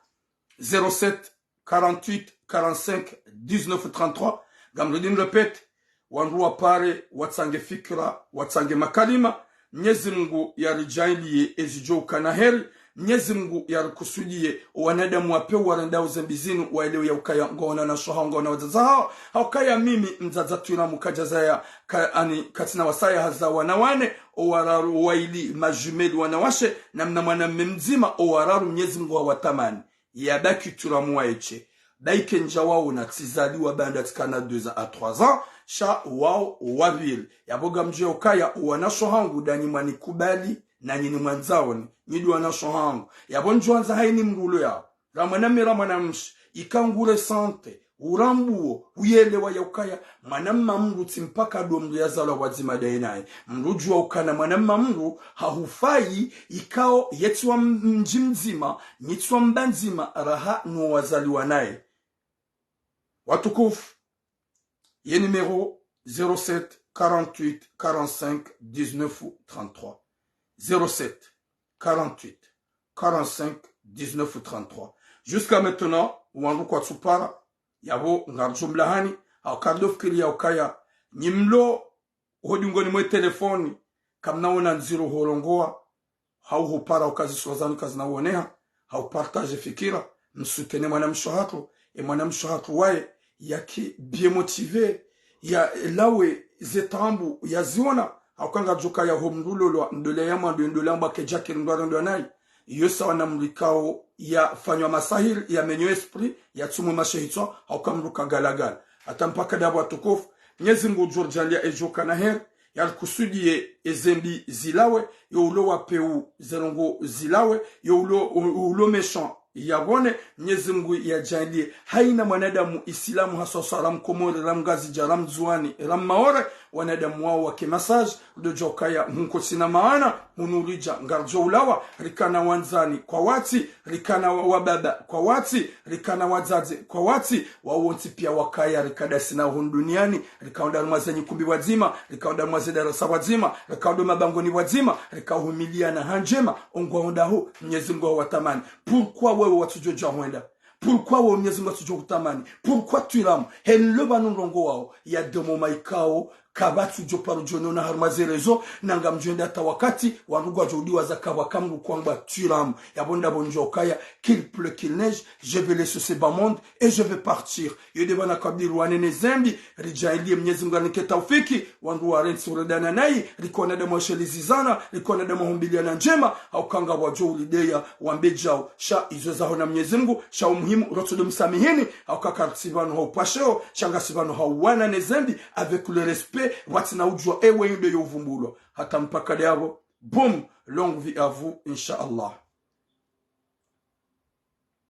zéro sept quarante-huit quarante-cinq dix-neuf trente-trois. Ngamrudi nirépète, wandru wapare, watsange fikira, watsange makalima. Mwenyezi Mungu yaridjaanliye ezidjo ukana heri. Mwenyezi Mungu yarikusudiye, owanadamu wapvewu warendao zembi zinu, waelewe ya ukaya ngwaona wanashe wahawo, ngwaona wadzadze wahawo. Haukaya mimi, mdzadze Thuram kadjazaya, ka, ani, katsina wasaya haza wana wane, owararu, owayili, ma jumelles wanawashe, na mna mwanamme mdzima, owararu Mwenyezi Mungu hawatamani. Yabaki Thuram waeshe. Baike ndja waona tsizaliwa baanda tsikana deux ans à trois ans, sha wao wapvili. Yapvo ngamdjuwa ukaya, owanashe wahangu ndanyi mwanikubali, nanyi nimwandzaoni, nyi ndo wanashe wahangu. Yapvo ndjo wandza hayina mdru ulo yao. Ra mwanamme ra mwanamshe, ika ngu ressentir, urambuo, uyelewa ya ukaya, mwanamme mdru tsi mpaka ndo mdru yazalwa pvwadzima ndaye naye. Mdru djuwa ukana mwanamme mdru, hahufayi, ikao, ye tsi wa m-, mdji mdzima, nyi tsi wa mba ndzima, raha no wazaliwa naye. Watukufu, ye numéro zéro sept quarante-huit quarante-cinq dix-neuf trente-trois. Zéro sept quarante-huit quarante-cinq dix-neuf trente-trois. Jusqu'à maintenant, wandru kwatsupara, yapvo ngaridjo mlahani, hau karido fikiri ya ukaya, nyi mlo, ho dingoni mwe telefoni, kamna wona ndziro horongowa, hau hupara ukazi sura zanu kazina woneha, hau partager fikira, msoutenir mwanamshe wahatru, e mwanamshe wahatru waye, yake bien motivé, yalawe ze taabu yaziona, hauka ngadjo kaya ho mdru ulolwa, ndola ya mwando, ndola mbwa kedja kiri ndo arendwa nayi. Iyo sawa na mdru ikao yafanywa masahiri, yamenywa esprit, yatsumwe mashehitswa, hauka mdru kagalagala. Hata mpaka ndapvo watukufu, Mwenyezi Mungu udjo ridjaanliya edjo ukana heri, yarikusudiye ezembi zilawe, yo ulo wapvewu ze ndrongoo zilawe, yo ulo, u-, ulo méchant yapvone, Mwenyezi Mungu yadjaanliye. Hayina mwanadamu Isilamu haswaswa ra Mkomori, ra Mngazidja, ra Mndzuwani, ra Mmaore, wanadamu wao wake masaji, ndo djo ukaya mhunko tsina maana, hunu ridja, ngaridjo ulawa, rikana wandzani kwa watsi, rikana wa-, wababa kwa watsi, rikana wadzadze kwa watsi, wao wontsi piya wakaya, rikadasi na hunu duniani, rikaonda harumwa ze nyikumbi pvwadzima, rikaonda harumwa ze darasa pvwadzima, rikaonda mabangoni pvwadzima, rikahumiliana ha ndjema, ongwaonda ho, Mwenyezi Mungu hawatamani. Pourquoi wewe watsudjo dja hwenda? Pourquoi wewe Mwenyezi Mungu atsudjo hutamani? Pourquoi Thuram? Heni lo pvanu ndrongowao, ya demo maikao, kapvatsu djo paru djo nona harumwa ze réseaux, na ngamdjo enda hata wakati, wandru ngwadjo udiwaza kapvwa kamdru kwangwa Thuram. Yapvo ndapvo ndjo ukaya, qu'il pleut, qu'il neige, je vais laisser ce bas monde et je vais partir. Yo nde pvanu kabla rilwane ne zembi, ridjaanliye Mwenyezi Mungu arinike taufiki, wandru warentsi uredana nayi, rikona damu wa shelizizana, rikona damu wa humbiliana ndjema, hauka ngapvwadjo urideya, wambe djao, sha izo zaho na Mwenyezi Mungu, sha umuhimu, rotso ndo msamihini, hauka karitsi pvanu ha upvasheo, sha ngasi pvanu ha uwana ne zembi, avec le respect, pvwatsina udjuwa ewe inde yo uvumbulwa. Hata mpaka ndapvo, boum, longue vie à vous, Inch'Allah.